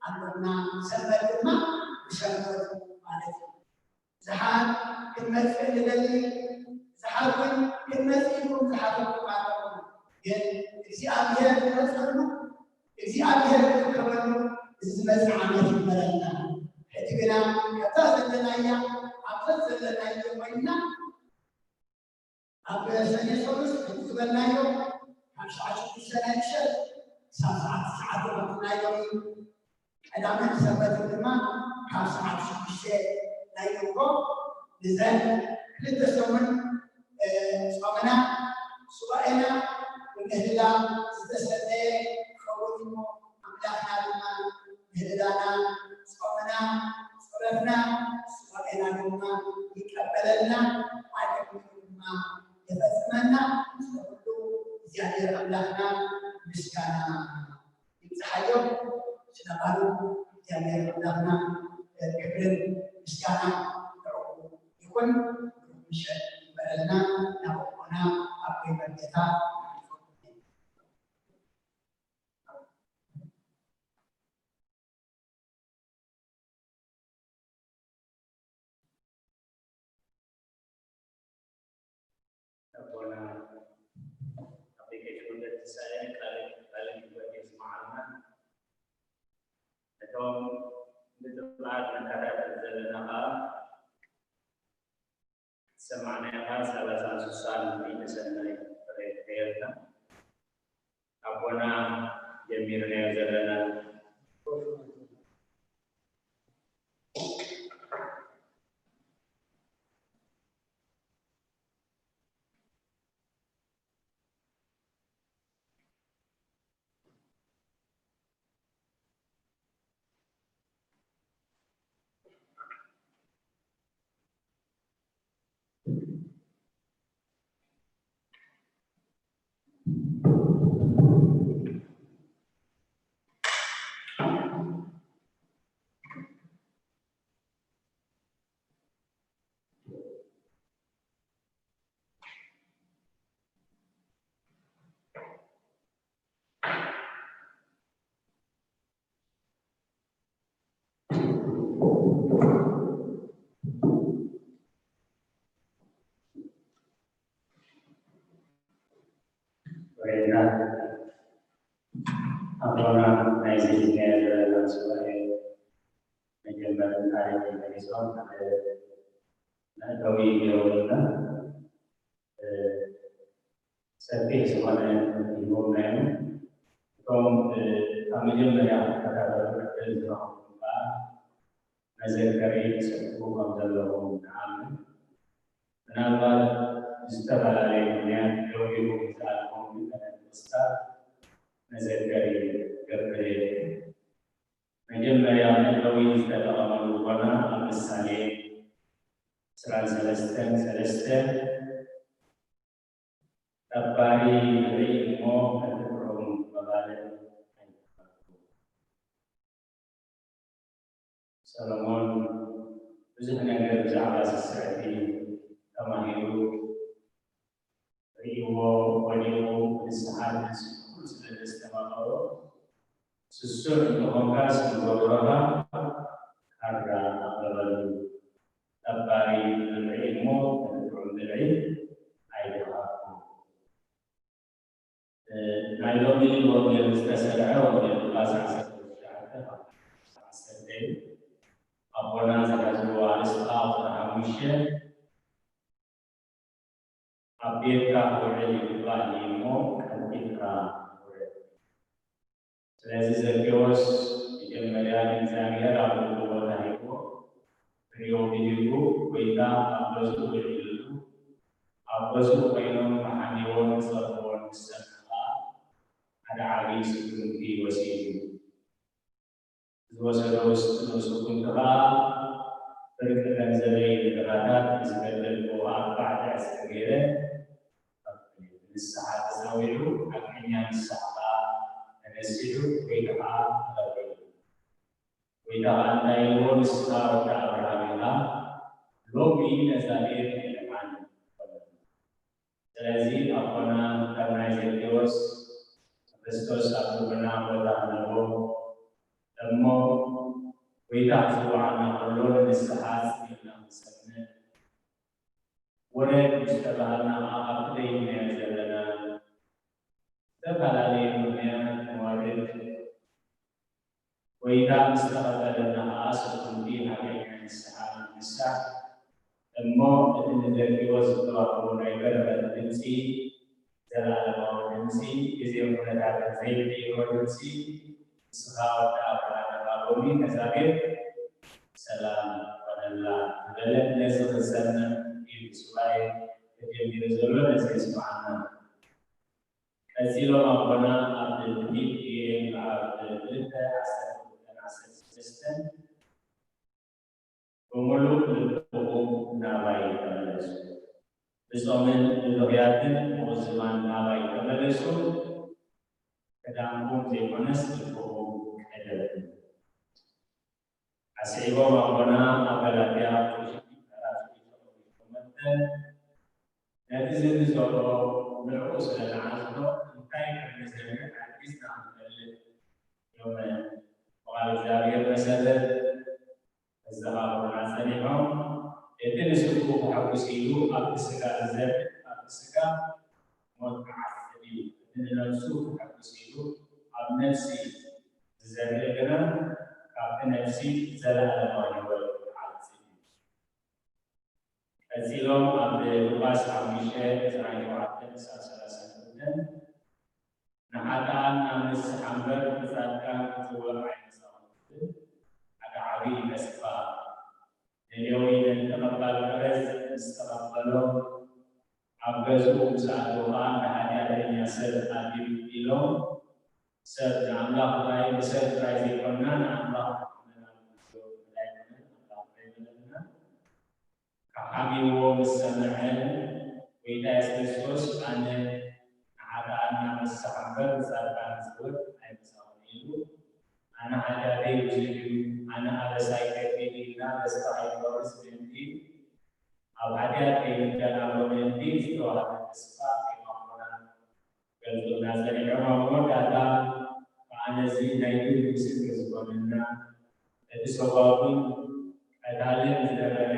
ኣሎና፣ ሰንበት ድማ ብሰንበት ማለት እዩ። ብዙሓት ክንመጽእ ንደሊ፣ ብዙሓት እውን ክንመጽእ ኢልኩም ዝሓተትኩም ኣለኹም። ግን እግዚኣብሔር ዝመጸሉ፣ እግዚኣብሔር ዝርከበሉ እዚ ዝመጽእ ዓመት ይግበረልና። ሕጂ ግና ካብዛ ዘለናያ፣ ኣብዛ ዘለናዮ ኮይንና፣ ኣብ ሰኔ ሰሉስ ከምቲ ዝበልናዮ ካብ ሰዓት ሽዱሽተ ናይ ምሸት ክሳብ ሰዓት ትሽዓተ ከምቲ ናይ ሎሚ ቀዳምን ሰንበትን ድማ ካብ ሰዓት ሽዱሽተ ናይ ንግሆ ንዘን ክልተ ሰሙን፣ እ፣ ጾምና ሱባኤና ብምህልላ ዝተሰነየ ክኸውን እሞ ኣምላኽና ድማ ምህልላና፣ ጾምና፣ ጸሎትና፣ ሱባኤና ድማ ይቀበለልና፣ ኣጀሚሩ ድማ ይፈጽመና። ስለ ኩሉ እግዚኣብሔር ኣምላኽና ምስጋና ይብጽሓዮ። ስለ ቃሉ እግዚኣብሔር ኣምላኽና ክብርን ምስጋና ንዕኡ ይኹን። ምሸት ይግበረልና። ናብ ኣቦና ኣብ መርጌታ ኣቦና ኣፕሊኬሽን ወደት ትሳኤ ቃለ ቃለ ሕይወት የስማዓልና። እቶም ብጥምዓት ንከታተል ዘለና ኸዓ ሰማዕናዮ ኸዓ ሰላሳን ስሳን ሚእቲ ሰናይ ፍረ ከየርካ ኣቦና ጀሚርናዮ ዘለና ወይና ኣቦና ናይዚ ናይ ዘለና ሱባኤ መጀመርን ታሪኽን ገሊጾም ሓደ መእተዊ ገይሮምልና፣ እ፣ ሰፊሕ ዝኾነ ሂቦምና እዮም። እቶም፣ እ፣ ካብ መጀመርያ ክከታተሉ ዕድል ዝረኸብኩም ከኣ መዘከሪ ክሰጥሑ ከም ዘለዎም ንኣምን። ምናልባት ብዝተፈላለየ ምኽንያት ደው ኢሉ ዝኣልፎም ነገስታት መዘከሪ ክገብር እየ። መጀመርያ መእተዊ ዝተጠቐመሉ ኾና ኣብ ምሳሌ ዕስራን ሰለስተን ሰለስተ፣ ጠባሪ ንርኢ እሞ ከጥብሮም መባልዕ ኣይተኻእሉ። ሰሎሞን ብዙሕ ነገር ብዛዕባ ስስዕቲ ተማሂሩ፣ ርእይዎ፣ ወዲቑ፣ ንስሓት ንስሕቱ ስለ ዘስተማቐሮ፣ ስሱዕ እንተኾንካስ ንጎድሮኻ ካራ ኣቕርበሉ። ጠባሪ ብልዒ እሞ ነቲ ጥዑም ብልዒ ኣይተኻእኩ። ናይ ሎሚ ወንጌል ዝተሰርዐ ወንጌል ሉቃስ ዓሰርተ ትሽዓተ ካብ ዓሰርተ እዩ። ኣቦና ዝሓዝዎ ኣርእስቲ ቁፅሪ ሓሙሽተ፣ ኣብ ቤትካ ክውዕል ይግባእ እሞ ቀልጢፍካ ውረድ። ስለዚ ዘኬዎስ መጀመርያ ንእግዚኣብሔር ኣብ ልቡ ቦታ ሂብዎ፣ ፍሬው ቢሊጉ ጎይታ ኣብ ገዝኡ ውዒሉሉ፣ ኣብ ገዝኡ ኮይኖም ብሓሚዎን ዝጸርፍዎን ምስ ሰምዑ ከኣ፣ ሓደ ዓብዪ ስጉምቲ ወሲዱ። ዝወሰዶ ስጉምቲ ከኣ፣ ፍርቂ ገንዘበይ ንድኻታት ንዝበደልክዎ ኣርባዕተ ዕጽፊ ገይረ፣ ንስሓ ተጸዊዑ፣ ሓቀኛ ንስሓ ከኣ ተነሲሑ፣ ጎይታ ከኣ ተቐበሎ። ጎይታ ከኣ እንታይ ኢልዎ? ንስኻ ወዲ ኣብርሃም ኢኻ፣ ሎሚ ነዛ ቤት ምእመን በሎ። ስለዚ ኣቦና ከም ናይ ዘኬዎስ ክርስቶስ ኣብ ልብና ቦታ ኣለዎ እሞ፣ ጎይታ ክጽውዓና ከሎ ንንስሓ ጽን ኢልና ክንሰምዕ፣ ውረድ ምስ ተባሃልና ከኣ ኣብቲ ደይብናዮ ዘለና ዝተፈላለየ ምኽንያት ንወርድ። ጎይታ ምስ ተቐበለና ከኣ ስጉምቲ ሓቀኛ ንስሓ ንንሳሕ እሞ፣ እቲ ንዘኪዎ ዝተዋህቦ ናይ በረኸት ድምጺ፣ ዘላለማዊ ድምጺ፣ ግዜን ኩነታትን ዘይቅይሮ ድምጺ፣ ንስኻ ወዲ ኣብርሃም ኢኻ፣ ሎሚ ነዛ ቤት ሰላም ኮነላ ዝበለ፣ ነዚ ክንሰምዕ እዩ እቲ ሱባኤ ተጀሚሩ ዘሎ፣ ነዚ የስምዓና። ቀጺሎም ኣቦና ኣብ ትንቢት ኢዩኤል ምዕራፍ ክልተ ዓሰርተ ክልተን ዓሰርተ ሰለስተን፣ ብምሉእ ልብኹም ናባይ ተመለሱ፣ ብጾምን ብብኽያትን ብቑዝማን ናባይ ተመለሱ፣ ክዳንኩም ዘይኮነስ ልብኹም ቀደዱ። ኣስዒቦም ኣቦና ኣብ ገላትያ ምዕራፍ ሸሞንተ፣ ነቲ ዝንዘሮ ንዕኡ ስለ ንዓዝኖ እንታይ ከም ንዘርእ ኣርጊጽና ክንፈልጥ እዮም። ብቓል እግዚኣብሔር መሰረት ከዘኻኽሩና ጸኒሖም። እቲ ንስግኡ ከሐጉስ ኢሉ ኣብቲ ስጋ ዝዘርእ ኣብቲ ስጋ ሞት ክዓጽድ እዩ። እቲ ንነፍሱ ከሐጉስ ኢሉ ኣብ ነፍሲ ዝዘርእ ግና ካብቲ ነፍሲ ዘለኣለማዊ ህይወት ክዓጽድ እዩ። ቀጺሎም ኣብ ሉቃስ ሓሙሽተ ዕስራን ሸውዓተን ክሳብ ሰላሳን ክልተን፣ ንሓጥኣን ናብ ንስሓ እምበር ንጻድቃን ክጽውዕ ኣይመጻኹን ዝብል ሓደ ዓብዪ ተስፋ ንሌዊ ነቲ ተቐባል ቀረጽ ምስ ተቐበሎ፣ ኣብ ገዝኡ ምስ ኣተወ ከኣ ንሓጢኣተኛ ሰብ ኣትዩ ኢሎም፣ ሰብ ንኣምላኽ ጥራይ፣ ንሰብ ጥራይ ዘይኮንና ንኣምላኽ ንሕና ንመስሎ ጥራይ ኣይኮነን፣ ኣምላኽ ጥራይ ይበለና። ክሓምይዎ ምስ ሰምዐ፣ ጎይታ የሱስ ክርስቶስ፣ ኣነ ንሓጥኣን ናብ ንስሓ እምበር ንጻድቃን ክጽውዕ ኣይመጻኹን ኢሉ፣ ኣነ ሓጢኣተይ ብዙሕ እዩ፣ ኣነ ኣበሳይ ከቢድ እዩ ኢልና ተስፋ ከይንቆርጽ ምእንቲ፣ ኣብ ሓጢኣት ከይንደናጎ ምእንቲ ዝተዋህበ ተስፋ ከይማኾና ገልጹልና ጸኒሖም። ኣብ መወዳእታ ከኣ ነዚ ናይ ግል ምስክር ዝኾነና፣ እቲ ሰዋእን ቀታልን ዝነበረ፣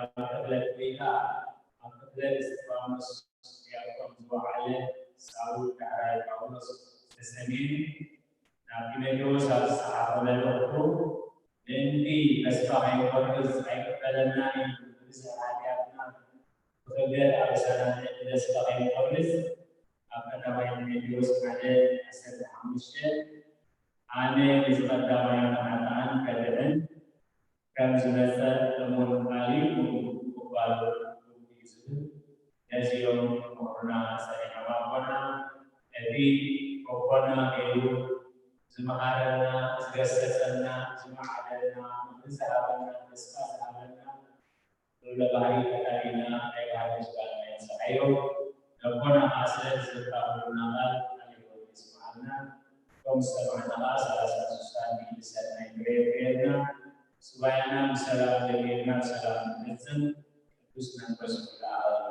ኣብ ቅትለት ጎይታ፣ ኣብ ቅትለት እስጢፋኖስ ዲያቆን ዝወዓለ ሳውል፣ ዳሕራይ ጳውሎስ ዝተሰምየ፣ ናብ ጢሞቴዎስ ኣብ ዝጸሓፎ መልእኽቱ፣ ምእንቲ ተስፋ ከይንቆርጽ ኣይቅበለናን እዩ፣ ብብዝሒ ሓጢኣትና ብኽብደት ኣበሳና ምእንቲ ተስፋ ከይንቆርጽ፣ ኣብ ቀዳማይ ጢሞቴዎስ ሓደ ዓሰርተ ሓሙሽተ፣ ኣነ ንዝቐዳማዮም ንሓጥኣን ከድሕን ከም ዝመጸ እሙን ቃል እዩ፣ ምቕባሉ ግቡእ እዩ ዝብል ነዚኦም ምሁርና ጸኒሖም ኣቦና፣ ነቲ ኣቦና ገይሩ ዝመሃረና፣ ዝገሰጸና፣ ዝመዓደና፣ ምኽሪ ዝሃበና፣ ተስፋ ዝሃበና፣ ኩሉ ባህሪ ፈጣሪና ናይ ባህሪ ምስጋና የብጽሓዮ። ነቦና ኣሰር ዝካፈሉና ቃል ቃል ህይወት የስምዓልና። እቶም ዝሰማዕና ቃል ሰላሳ ስሳን ብሰናይ ፍሬ የፍርየልና። ሱባኤና ብሰላም ጀሚርና ብሰላም ንፍጽም። ቅዱስ መንፈስ ይዓወትና።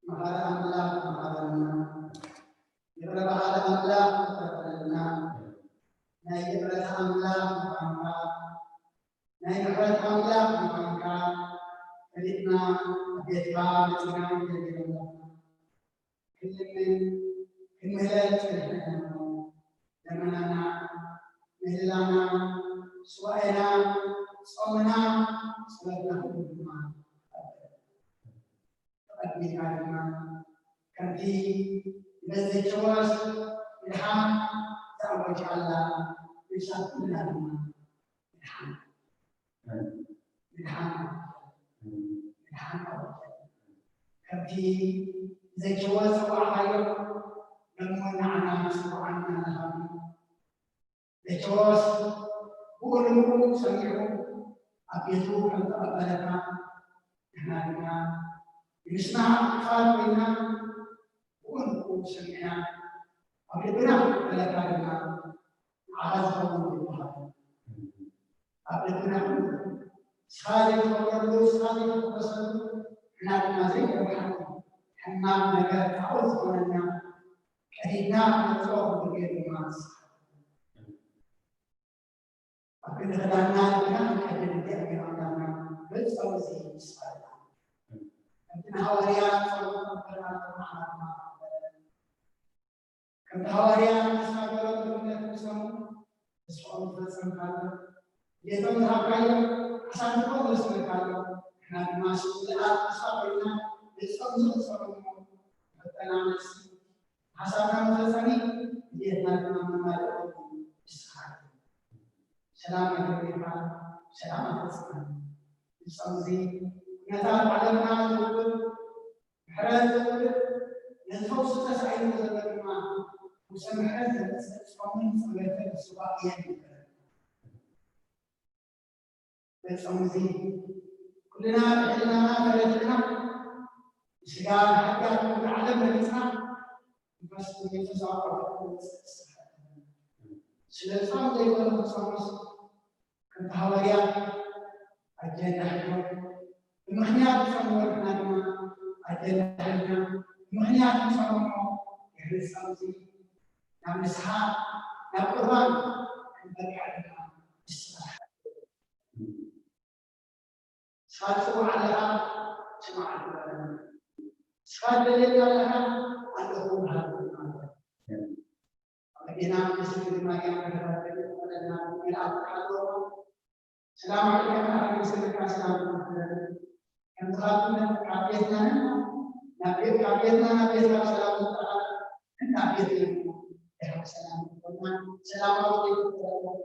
መሓሪ ኣምላኽ መሓረና፣ ይቕረ በሃሊ ኣምላኽ ይቕረ በለልና። ናይ ይቕረታ ኣምላኽ ምዃንካ፣ ናይ ምሕረት ኣምላኽ ምዃንካ ፈሊጥና ኣብ ቤትካ መጺና ንደሊ ኣለና። ክንልምን ክንምህለል ጸኒሕና እሞ፣ ለመናና፣ ምህለላና፣ ሱባኤና፣ ጾምና፣ ጸሎትና ኩሉ ድማ ተቐቢልካ ድማ ከምቲ ነዚ ቸዋስ ምድሓን ዝኣወጀ ኣላ፣ ንሳ ኩልና ድማ ምድሓን፣ ምድሓን፣ ምድሓን ኣወጀ። ከምቲ ዘቸወ ዝጸዋዕካዮ፣ ደሞ ንዓና ዝጸዋዓና ኣለኻ። ዘቸወስ ብኡ ልቡ ሰሚዑ ኣብ ቤቱ ከም ተቐበለካ፣ ንሕና ድማ ንምስማዕ ክፋት ኮይና፣ ብኡ ልቡ ሰሚዕና ኣብ ልብና ክቕበለካ ድማ ንዓኻ ዝኸውን ይበሃል። ኣብ ልብና ንስኻ ዘይትኸብረሉ፣ ንስኻ ዘይትሕጎሰሉ፣ ንሕና ድማ ዘይንረብሓሉ ሕማም ነገር ካብኡ ዝኾነና ቀዲድና ክነውፅኦ ክንብል ድማ ንስኻ። ኣብ ክንዲ ክዳንና ልብና ክንቀድድ እንድሕር ኣምላኽና ብጸሎት እዚ ንስኻ ኢኻ። ከምቲ ንሃዋርያት ጸሎት ከቕበል ኣምላኽና ከምቲ ሃዋርያት ንስኻ ገበርኩ እምነት ምስ ሰሙ፣ ተስፋኦም ዝፈጸምካሎም፣ ድሌቶም ዝሃብካዮም፣ ሓሳብ ልቦም ዘስመርካሎም፣ ንሕና ድማ ስቕ ኢልና ተስፋ ኮይንና፣ ገጾም ዝቕጸሉ እሞ፣ ፈተና መልሲ፣ ሓሳብና መፈጸሚ፣ ድሌትና ድማ መማልኦ ንስኻ ኢኻ። ሰላም ኣገልግልካ፣ ሰላም ኣፈጽመን። ንጾም እዚ ኩነታት ዓለምና ዝውክል፣ ምሕረት ዘውርድ፣ ነዚ ፈውሲ ተሳኢኑ ዘሎ ድማ፣ ፈውሰ ምሕረት ዘምጽእ ጾምን ጸሎትን ንስዋ እየን ይበል። በጾም እዚ ኩልና ብሕልናና ተረቲዕና፣ ብስጋ ሓጢኣት ኩሉ ዓለም ረጊጽና፣ መንፈስ መንፈሳዊ ኣቑሑት ንመጽእ ንስሓ። ስለ ጾም ዘይኮነ ክጾምስ፣ ከምቲ ሃዋርያ ኣጀንዳ ሒዝና፣ ብምኽንያት ንጾም ወርሕና ድማ ኣጀንዳ ሒዝና፣ ብምኽንያት ንጾም እሞ ድሕሪ ጾም እዚ ናብ ንስሓ፣ ናብ ቁርባን ክንበቅዕ ድማ ንስኻ ንስኻ ትጽውዕ ኣለኻ፣ ስማዕ ኣይትበለኒ። ንስኻ ትደልየኒ ኣለኻ፣ ኣለኹ በሃልኩ ማለት እዩ። ኣዴና ቅድስት ድንግል ማርያም ከረዳድእ ይኽእለና፣ መልኣክ ተሓልወና። ሰላም ዓለይካ፣ መልኣክ ይምስልካ፣ ሰላም ይኹን። ከምቲ ካብ ቤትና ናብ ቤት፣ ካብ ቤትና ናብ ቤት ብሰላም ዝመጻእካ፣ ናብ ቤት ይኹን። ሰላም ይኹን። ሰላማዊ ቤት ይኹን።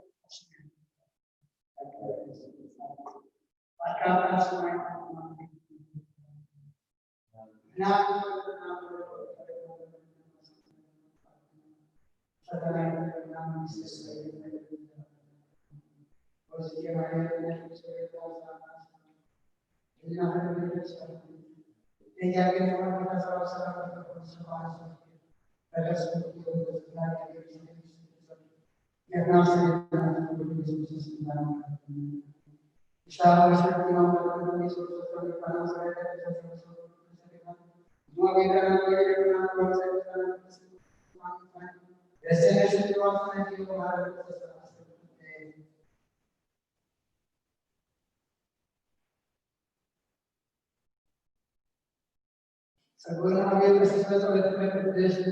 ጸጉር አቤት በስመ ጸሎትከ ቅድስት